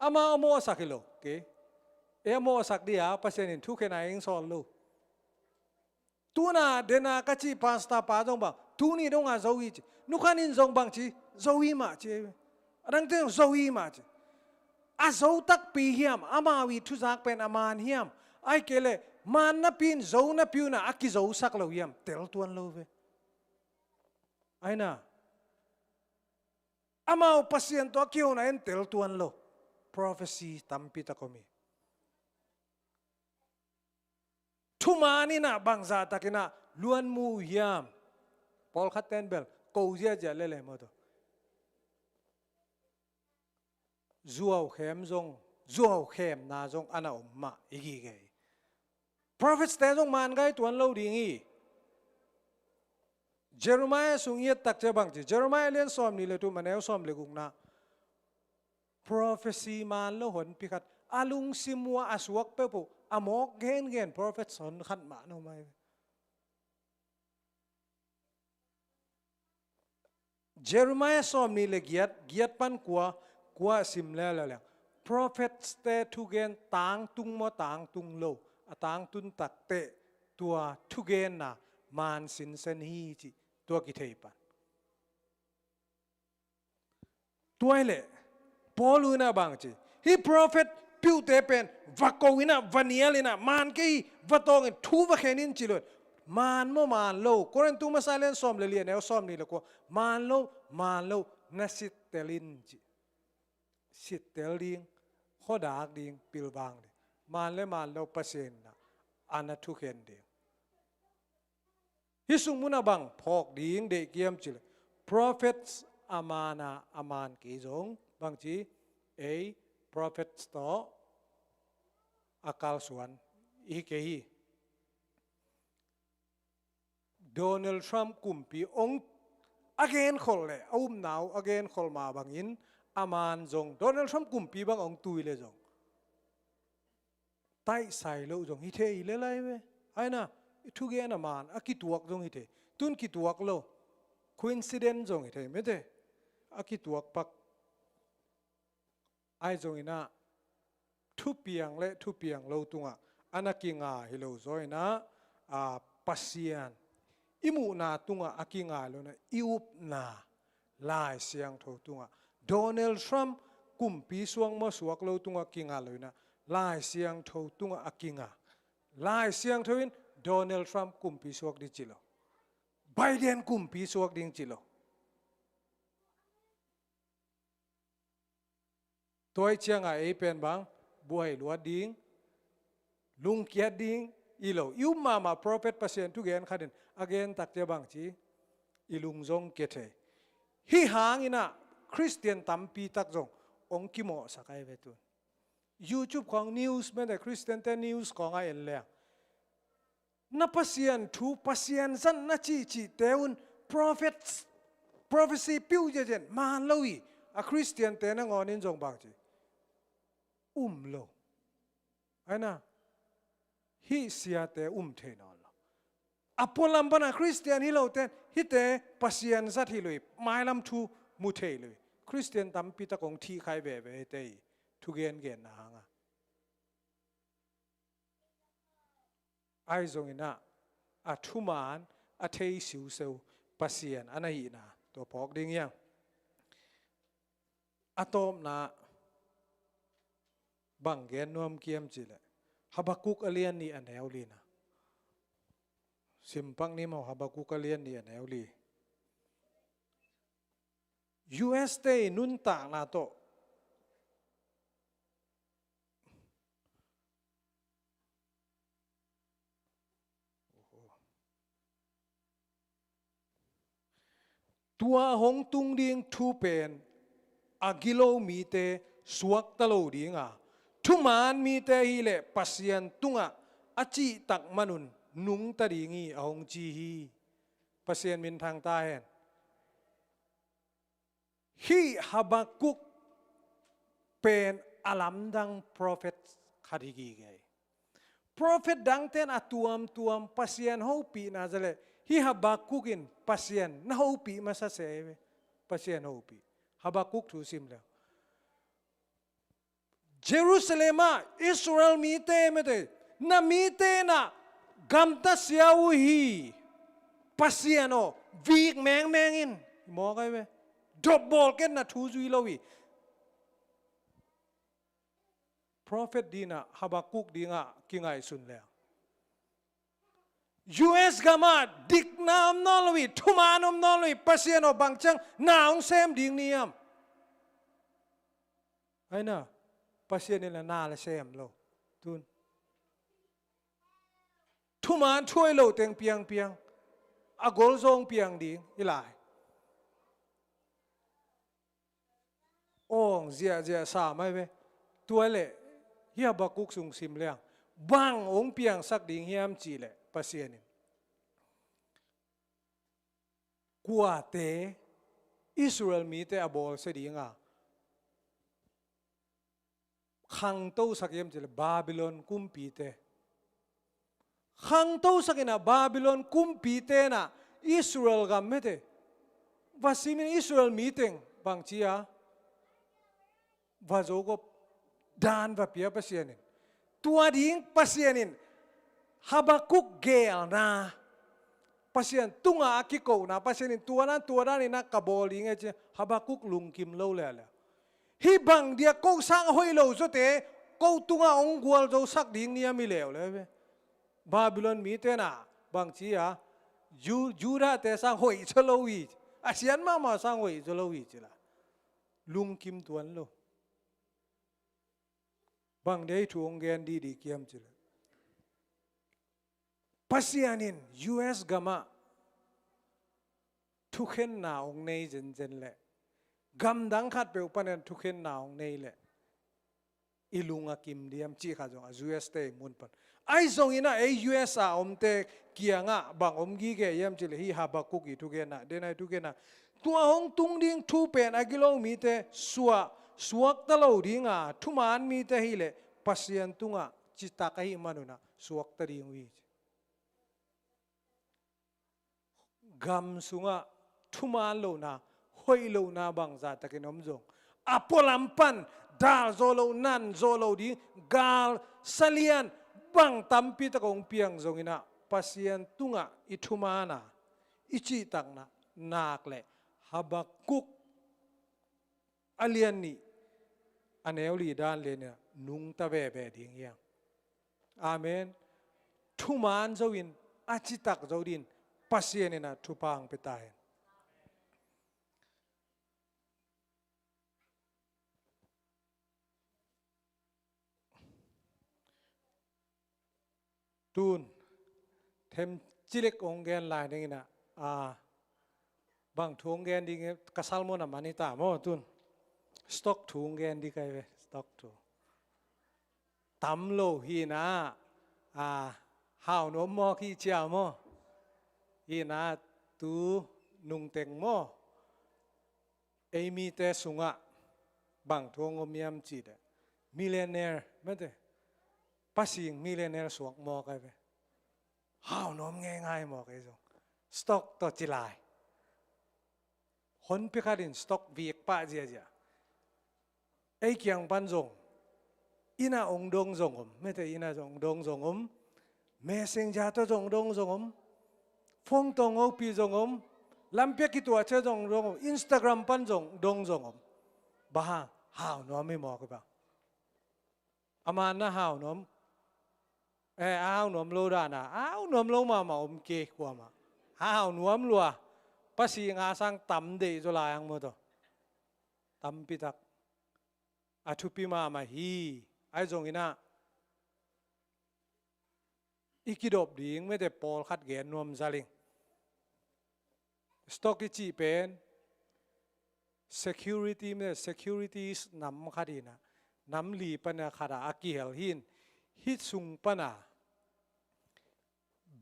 ama a mawhsak hi lo ke. E a mawhsak dia Pasian in thukhen a eng sawl lo. Tuna dena ka ci pastor pa zong bang tuni donga zo hi ci. Nukhan in zong bang ci zo hi mah ci. Adangte zong zo hi mah ci. A zo takpi hiam, amau i thuzak pen a man hiam? Ai kei le man napi in zo napi unah a kizosak lo hiam? Tel tuan lo ve. Aina. Amau Pasian tawh a kihona en tel tuan lo. Prophecy tampi tak om hi. Thuman inah bangzah takinah luanmu uh hiam? Pawlkhat ten bel ko ziazia lele maw tawh. Zuaukhem zong, zuaukhemna zong ana om mah i gige hi. Prophets te zong man gai tuan lo ding hi. Jeremiah sung i et takcia bangci, Jeremiah lian sawm nih le tum a neu sawm le gukna. Prophecy man lo honpi khat a lungsim uh a suak peuhpeuh a mawk gengen prophets hon khat mah no mai. Jeremiah sawm nih le giat, giat pan kua, kua sim lelaliang. Prophets te thugen tangtung maw tangtung lo, a tangtun takteh tua thugenna man sinsen hi cih tua kithei pan. Tuai leh Paul unah bangci, hih prophet piuhte pen va ko inah, va nial inah, man kei hi, va tawngin, thu va khen in ci lo. Man maw man lo? Korintu masa lian sawm le lian neu sawm nih le kua, man lo, man lo, na sittel in ci. Sittel ding, khuadak ding, pilvang ding. Man le man lo Pasian inah a na thukhen ding. Hih sung munah bang phawk ding deih kiam cileh, prophets a mana a man kei zong bangci, ei prophets tawh a kalsuan i hi kei hi. Donald Trump kumpi ong a genkhol leh a upna uh a genkhol mah bangin a man zong Donald Trump kumpi bang ong tui leh zong taihsai loh zong hi thei le lai ve. Aina, i thugen a man a kituak zong hi thei. Tun kituak lo. Coincidence zong hi thei mete. A kituak pak. Ai zong inah thupiang le thupiang lo tungah a na kinga hi lo zaw inah, a, Pasian i muhna tungah a kinga lo inah i upna Lai Siangtho tungah, Donald Trump kumpi suak maw suak lo tungah kinga lo inah Lai Siangtho tungah a kinga. Lai Siangtho in Donald Trump kumpi suak ding ci lo. Biden kumpi suak ding ci lo. Tua ih ciangah ei pen bang buai luat ding, lungkiat ding i lo. I um mahmah prophet Pasian thugen khatin a gen takcia bangci i lung zong kia thei. Hih hang inah Khristian tampi tak zong ong kimawhsak ai ve tun. YouTube khawng news mete, Khristiante news khawngah en leng na Pasian thu, Pasian zat na cihcihte un prophets, prophecy piu ziazian man lo hi. A Khristiante nangawnin zong bangci um lo. Aina, hih siate um thei nawn lo. A pualam pana Khristian hi loten hihte Pasian zat hi lo hi. Mailam thu mu thei lo hi. Khristian tampi tak ong thihkhai veve hite hi. Thugengenna hanga. Ai zong inah a thuman a thei siuseu Pasian a na hihna tua phawk ding hiang. A tawpna bang gen nuam kiam cileh, Habakkuk a lian nih a neu lina. Simpak ni maw, Habakuk a lian nih a neu li. U S te i nuntakna tawh tua hong tung ding thu pen a gilo mite suakta lo dinga, thuman mite hileh Pasian tungah a cihtak manun nungta ding hi, a hong ci hi. Pasian minthang ta hen. Hih Habakuk pen a lamdang prophet khat hi gige hi. Prophet dangte'n a tuamtuam Pasian hopihna za leh, hih Habakuk in Pasian na hopih masa se hi ve. Pasian hopih. Habakuk thu sim leh, Jerusalem ah Israel mite mete, na mite na gamta sia uh hi. Pasian aw, vik mengmeng in. Mawk ai ve. Dopbawl ken, na thu zui lo hi. Prophet dinah Habakuk dingah kingaihsun leng, U S gamah dikna om nawn lo hi, thuman om nawn lo hi. Pasian aw, bang ciang na hong sem ding ni hiam? Aina, Pasian in la na la sem lo. Tun thuman thuai lo teng piangpiang, a gol zong piang ding hi lai. Awng ziahziah sa mai ve. Tua leh hih Habakuk sung sim leng, bang hong piangsak ding hiam cih leh, Pasian in kuate Israel mite a bawlsia dinga khangtosak hiam cih leh, Babylon kumpite khangtosak inah, Babylon kumpite nah Israel gam mete va simin, Israel miteng bangci a va zogop dan va pia Pasian in. Tua ding Pasian in Habakuk geelna, Pasian tungah a kikona, Pasian in tua dan, tua dan inah ka bawl ding e ci Habakuk lungkim lo leuleu. Hih bang dia ko sang hoih lo zawte ko tungah hong gualzosak ding ni a mi leuleu ve. Babylon mite nah bangci a, Ju-, Judah te sang hoih zaw lo hi, a sian mahmah sang hoih zaw lo hi ci la. Lungkim tuan lo. Bang dia hih thu hong gen didi kiam ci la. Pasian in U S gamah thukhenna hong nei zenzen leh, gamdang khat peuh panin thukhenna hong nei leh, i lung a kim diam cih kha zong a U S te i mun pan. Ahi zongin ah ei U S a omte kiangah bang om gige hiam cih leh, hih Habakuk i thugenna, den a i thugenna, tua hong tung ding thu pen a gilo mite suah, suakta lo dinga, thuman mite hileh Pasian tungah citak ahih manunah suakta ding uh hi. Gam sungah thuman lohna, hoih lohna bangzah takin om zong, a pualam pan dal zawh loh, nan zawh loh ding gal salian bang tampi tak hong piang zonginah, Pasian tungah i thumana, i cihtakna nak leh Habakuk a lian nih, a neu li dan lian inah nungta veve ding hi hang. Amen. Thuman zo in, a citak zo din Pasian inah thupha hong pia ta hen. Tun themcik lek hong gen lai ding inah, a, bang thu hong gen ding, ka sermon a man hi ta maw tun. Stock thu hong gen ding kai ve, stock thu. Tam lo hi inah, a, hau nuam mawk hi cia maw. Hi inah tu nungteng maw, ei mite sungah bang thu hong om hiam cih leh, millionaire mete, pasing millionaire suak mawk ai ve. Hau nuam ngeingai mawk ei zong. Stock tawh ci lai. Honpi khat in stock vik pah ziazia. Ei kiang pan zong, innah hong dong zong om, mete innah zong dong zong om, Messenger tawh zong dong zong om, phone tawh hong hopih zong om, lampi a kituah ciang zong dong om, Instagram pan zong dong zong om. Bang hang? Hau nuam hi mawk hi bang. Ama na hau nuam. Eh, a hau nuam lo dan a, a hau nuam lo mahmah om kei kuamah. A hau nuam lua, pasi nga sang tam deih zaw lai ang maw taw. Tampi tak a thupi mahmah hi. Ahi zongin ah i kidop ding mete pawlkhat gen nuam zaling. Stock i cih pen security mete, securities nam khat hi na, nam li pana khat a a kihel hi in, hih sung pana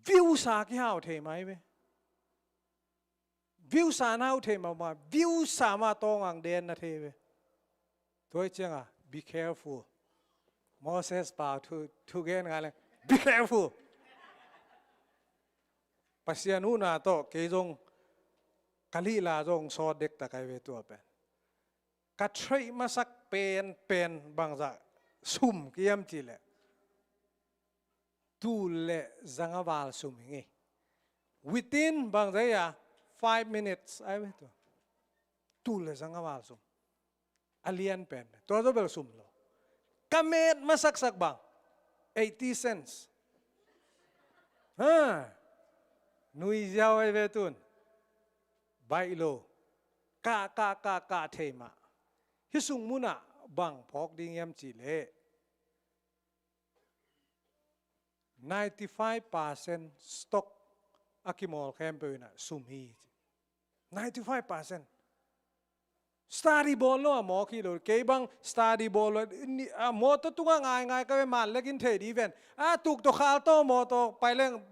views a kihau thei mai ve. Views a na hau thei mahmah, views a mah tawng ang den na thei ve. Tua hi cianga, be careful. Moses pau thu, thu gen ngai leng, be careful. Pasian huhna tawh kei zong ka lihla zong sawt dektak ahi ve tua pen. Ka trade masak penpen bangzah sum kiam cih leh tul le zanga val sum hi ngei. Within bangzah a five minutes ahi ve tua. Tul le zanga val sum. A lian pen tua zaw bel sum lo. Ka met masaksak bang eighty cents. Ha. Nui ziau ahi ve tun. Baih lo. Kah kah kah kah thei mah. Hih sung munah bang phawk ding hiam cih leh ninety five percent stock a kimawl khempeuh inah sum hi. Ninety five percent. Study bawl lo a mawk hi lo. Kei bang study bawl lo a mawtaw tungah ngaingai ka ve, man lekin thei di ven. A tuk tawh khal tawh mawtaw pai leng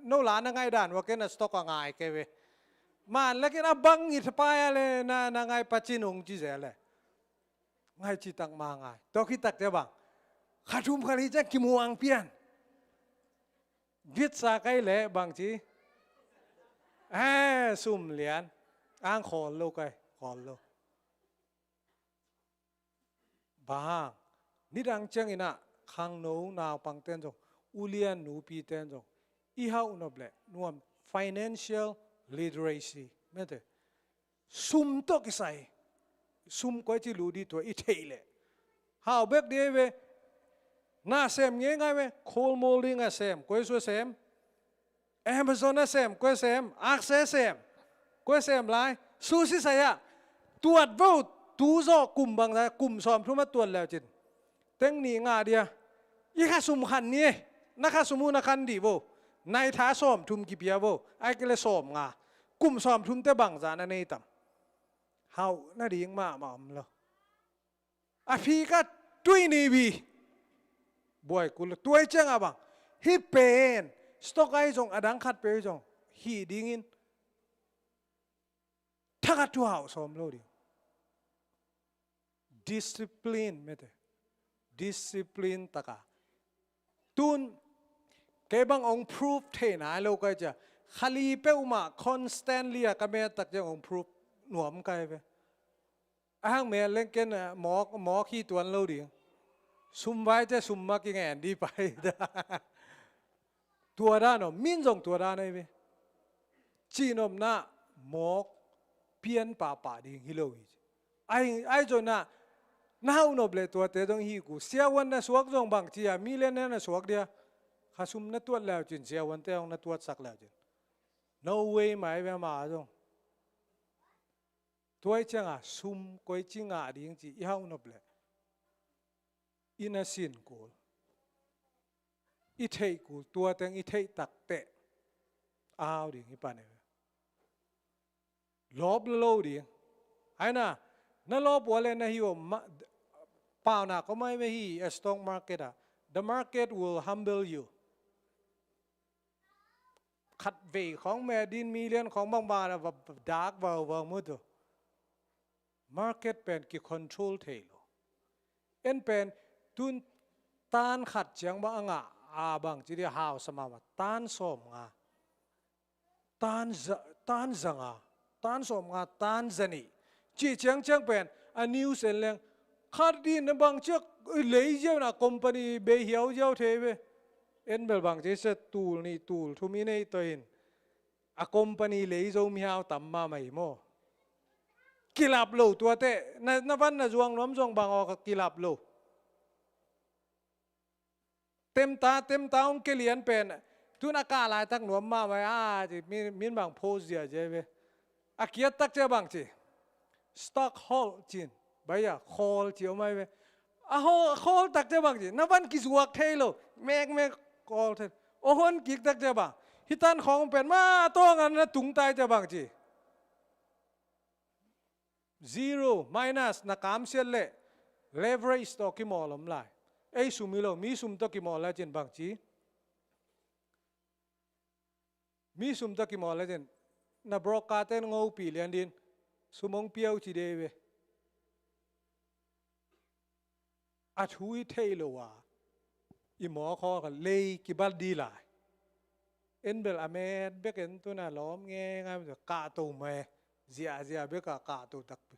no la na ngaih dan ua ken a stock a ngai ka ve. Man lekin a bang it pai a le na, na ngaih pacin ung ci zel le. Ngai citak ma ngai. Tua khitak te bang. Kha thum kha li ciang kimuang pian. Gitsa kai le bang ci. Eh, sum lian. Ang khawl lo kai, khawl lo. Bang hang. Nidang ciang inah khangno naupang ten zong, ulian nupi ten zong i hauh nop le nuam financial literacy mete. Sum tawh kisai. Sum koi ci lu di tua i theih leh hau bek di ve. Na sem ngei ngai ve. Kholmol ding a sem koi sua sem. Amazon a sem koi sem. Akse sem koi sem lai. Susi sai ah. Tuat vo. Tu zawh kum bang zai kum sawm thum a tuat leu cin. Teng nih ngah dia. I kha sum khan ni e. Na kha sum uh na khan dih vo. Nai tha sawm thum kipia vo. Ai kele sawm nga. Kum sawm thum te bang zah na nei tam. Hauh na ding mahmah om lo. A phi ka tui ni bi. Buai kul lo. Tuai ciang a bang. Hi pen. Stock ai zong a dang khat pe zong. Hi dingin. Thakhat thu hauh sawm lo ding. Discipline mete. Discipline taka. Tun kei bang ong proof thei nai lo kai cia. Khali peuhmah constantly a ka met tak ciang ong proof nuam kai ve. A hang met leng ken mawk, mawk hi tuan lo ding. Sum vai cia sum mak i ngen di pai. Tua dan aw, min zong tua dan ahi ve. Cihnopna mawk pian pahpah ding hi lo hi. Ai, ai zonna na hauh nop le tuate zong hi ku. Siavuan na suak zong bang cia, million na suak dia. Kha sum na tuat leu cin, siavuante zong na tuatsak leu cin. No way mai ve ma zong. Tuai cianga sum koi ci ngah ding ci i hauh nop le. I na sin kul. I theih kul tua teng i theih tak teh. A hau ding i pan e. Lawp lo lo ding. Ai na, na lawp ua le na hi uh ma, paunak om ai ve hi a stock market ah. The market will humble you. Khat vei khawng me din million khawng bangbang a va dak vau vau mu tu. Market pen ki control thei lo. En pen tun tan khat ciang bang a ngah a bang ci dia hau sa mahmah tan sawm nga. Tan za, tan za nga. Tan sawm nga, tan za nih. Cih ciang ciang pen a news en leng khat din na bang ciak lei ziau na company bei hiau ziau thei ve. En bel bang ci se tul nih tul thum i nei tawh in. A company lei zo mihau tam mahmah hi maw. Kilap lo tuate, na, na van na zuang nuam zuang bang aw ka kilap lo. Temta, temta hong kilian pen, tun a kah laitak nuam mahmah a, ci, mi, min bang pho ziazia ve. A kiat tak cia bang ci. Stock hold cin. Bai a, khawl ci om ai ve. A ho-, khawl tak cia bang ci. Na van kizuak thei lo. Mek, mek, khawl thei. O hon kik tak cia bang. Hitan khong pen ma tawng an na tung tai cia bang ci. Zero, minus, na kamsiat leh leverage tawh kimawl om lai. Ei sum hi lo, mi sum tawh kimawl lai cin bang ci. Mi sum tawh kimawl lai cin. Na broker ten ngopih lian din. Sum hong piau ci dei ve. A thu i thei lo a, i mawk haw kha lei kibat di lai. En bel a met bek en tun a lawm nge ngai, kahto mai, ziahziah bek a kahto takpi.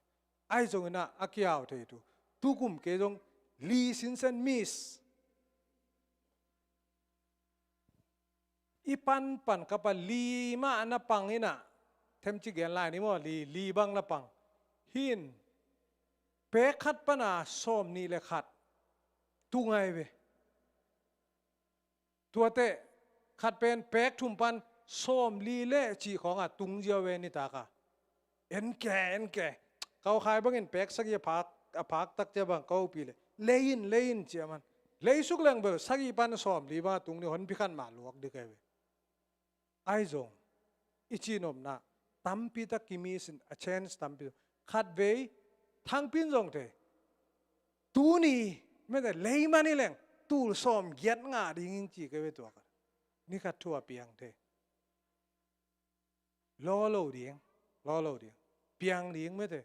Ai zong ina a kiau thei thu. Tukum kei zong li sinsen miss. I panpan kapa li mah na pang ina. Themci gen lai ni maw, li, li bang na pang. Hin, pek khat pana sawm nih le khat. Tu ngai ve. Tuate, khat pen pek thum pan sawm li le cih khawngah tung ziau ve nitaka. En ke, en ke. Kau khai bangin pek sagih a phak, a phak tak cia bang kau pi le. Lei in, lei in cia man. Lei suk leng bel sagih pan sawm li bang a tung ni hon pi khan mah luak dik ai ve. Ai zong. I cinopna. Tampi tak kimi sin a chance tampi. Khat vei, thangpin zong te. Tuni, mete lei mani leng. Tul sawm giat ngah ding in ci ke ve tuak. Ni khat thu a piang te. Law lo ding, law lo ding. Piang ding mete.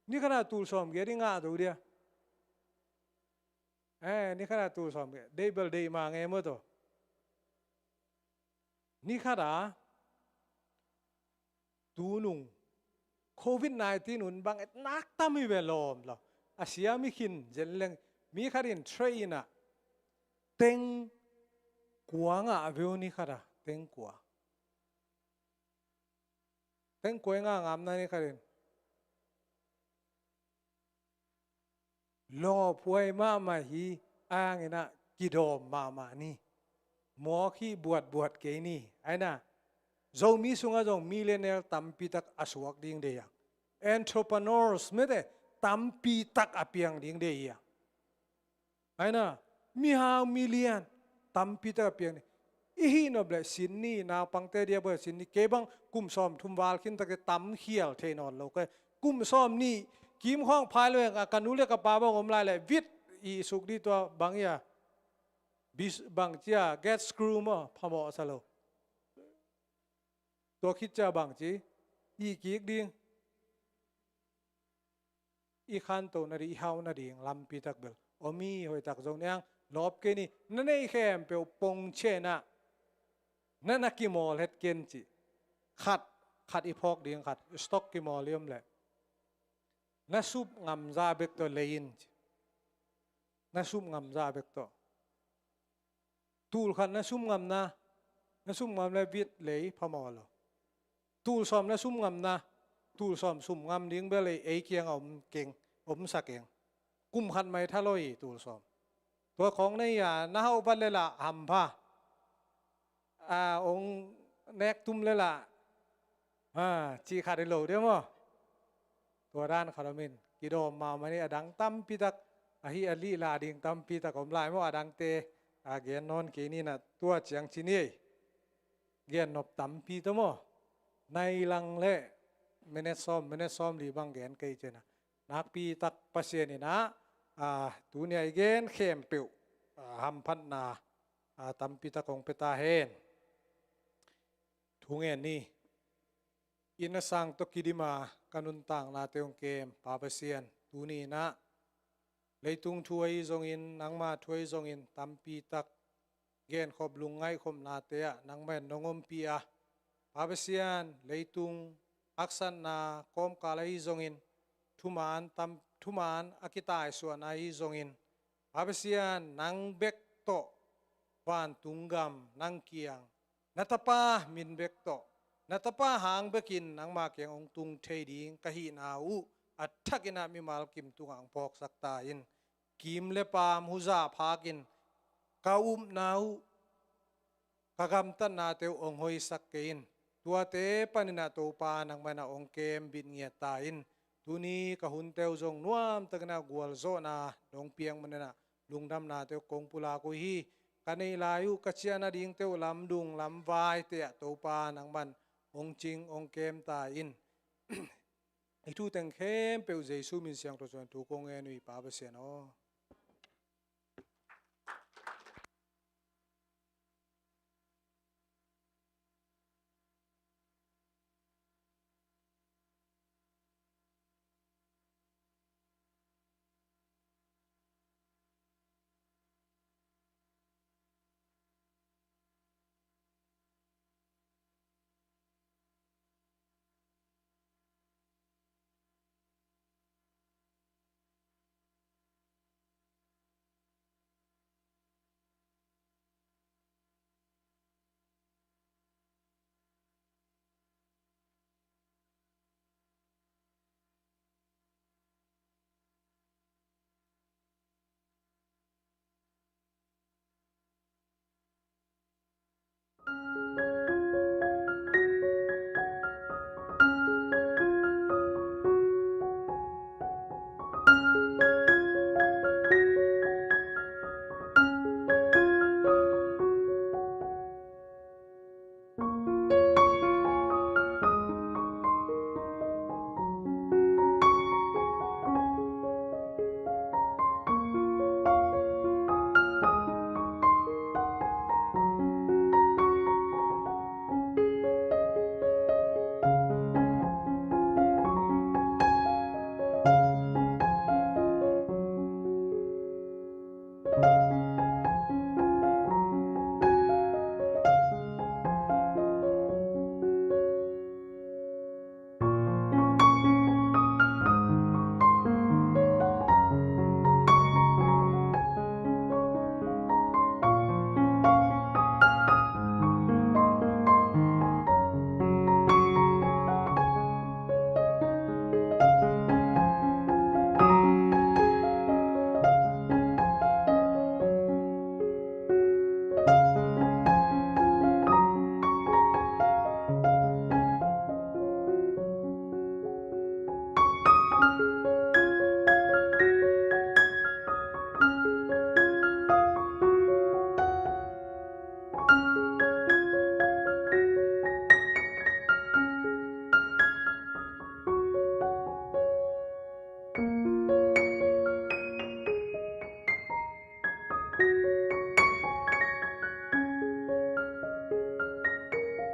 Ni khana tul sawm giat i ngah do dia. Eh, ni khana tul sawm giat. Dei bel dei ma nge maw to. Ni khata tunung covid nineteen un bang et nak tam hi ve lawm lo. A sia mi khin zen leng mi khatin train a teng kua ngah veu ni khata teng kua. Teng kuai nga ngamna ni khatin. Lawphuai mahmah hi, a hangin ah kidawm mahmah ni. Mawk hi buatbuat kei ni. Aina, Zomi sungah zong millionaire tampi tak a suak ding dei a. Entrepreneurs mete tampi tak a piang ding dei hi a. Aina, mihau milian tampi tak a piang ni. I hih nop le sin ni, naupangte dia bang sin ni, kei bang kum sawm thum val khin tak tam khial thei nawn lo kei. Kum sawm nih kim khawng phai lo eng a ka nu le ka pa bang om lai le vit i suk di tua bang ia. Bis bang cia get screw maw phamawh sa lo. Tua khit cia bang ci i kik ding. I khanto nading, i hau nading lampi tak bel om hi. Hoih tak zong niang lawp kei ni, na nei khempeuh pong ciah na, na na kimawl het ken ci. Khat, khat i phawk ding khat, stock kimawl i om leh na sup ngamza bek tawh lei in ci. Na sup ngamza bek tawh. Tul khat na sum ngamna, na sum ngam le vit lei phamawh lo. Tul sawm na sum ngamna, tul sawm sum ngam ding bel ei, ei kiang a om keng, om sa keng. Kum khat mai tha lo hi tul sawm. Tua khawng na hi a, na hauh vat le lah hampha. A, ong nek tum le lah. Ha, cih khat hi lo dia maw. Tua dan khat om in, kidawm mahmah ni a dang tampi tak, ahi a lihla ding tampi tak om lai maw, a dangte, a gen nawn kei ni na tua ciang ci ni ei. Gen nop tampi tawh maw. Nai lang le, minute sawm, minute sawm li bang gen kei ci na. Nakpi tak Pasian in a, a, tuni a i gen khempeuh, a, hamphatna, a, tampi tak hong pia ta hen. Thu ngen ni. Inn a sang tawh kidim a ka nuntaknate hong kem Pa Pasian, tuni in ah leitung thu ahi zongin, nangma thu ahi zongin, tampi tak genkhop lungngaihkhopnate ah nangmah in nong ompih a, Pa Pasian, leitung haksatna kawmkal ahi zongin, thuman tam, thuman a kitaisuahna ahi zongin, Pa Pasian, nang bek tawh vantung gam nang kiang na tapa min bek tawh, na tapa hang bekin nangma kiang hong tung thei ding ka hihna uh a thakin ah mimal kim tungah hong phawksak ta in, kim le paam huza phakin ka upna uh, ka gamtatnate uh hong hoihsak kei in. Tuate panin ah Topa nangman ah hong kem bit ngiat ta in. Tuni ka hunte uh zong nuamtakin ah gualzawhna nong piak manin ah lungdamnate uh kong pulak uh hi. Ka neih lai uh, ka ciah nadingte uh lamdung lamvaite ah Topa nangman hong cing hong kem ta in. I thu teng khempeuh Jesu min siangtho suangin thu kong ngen uh hi, Pa Pasian aw.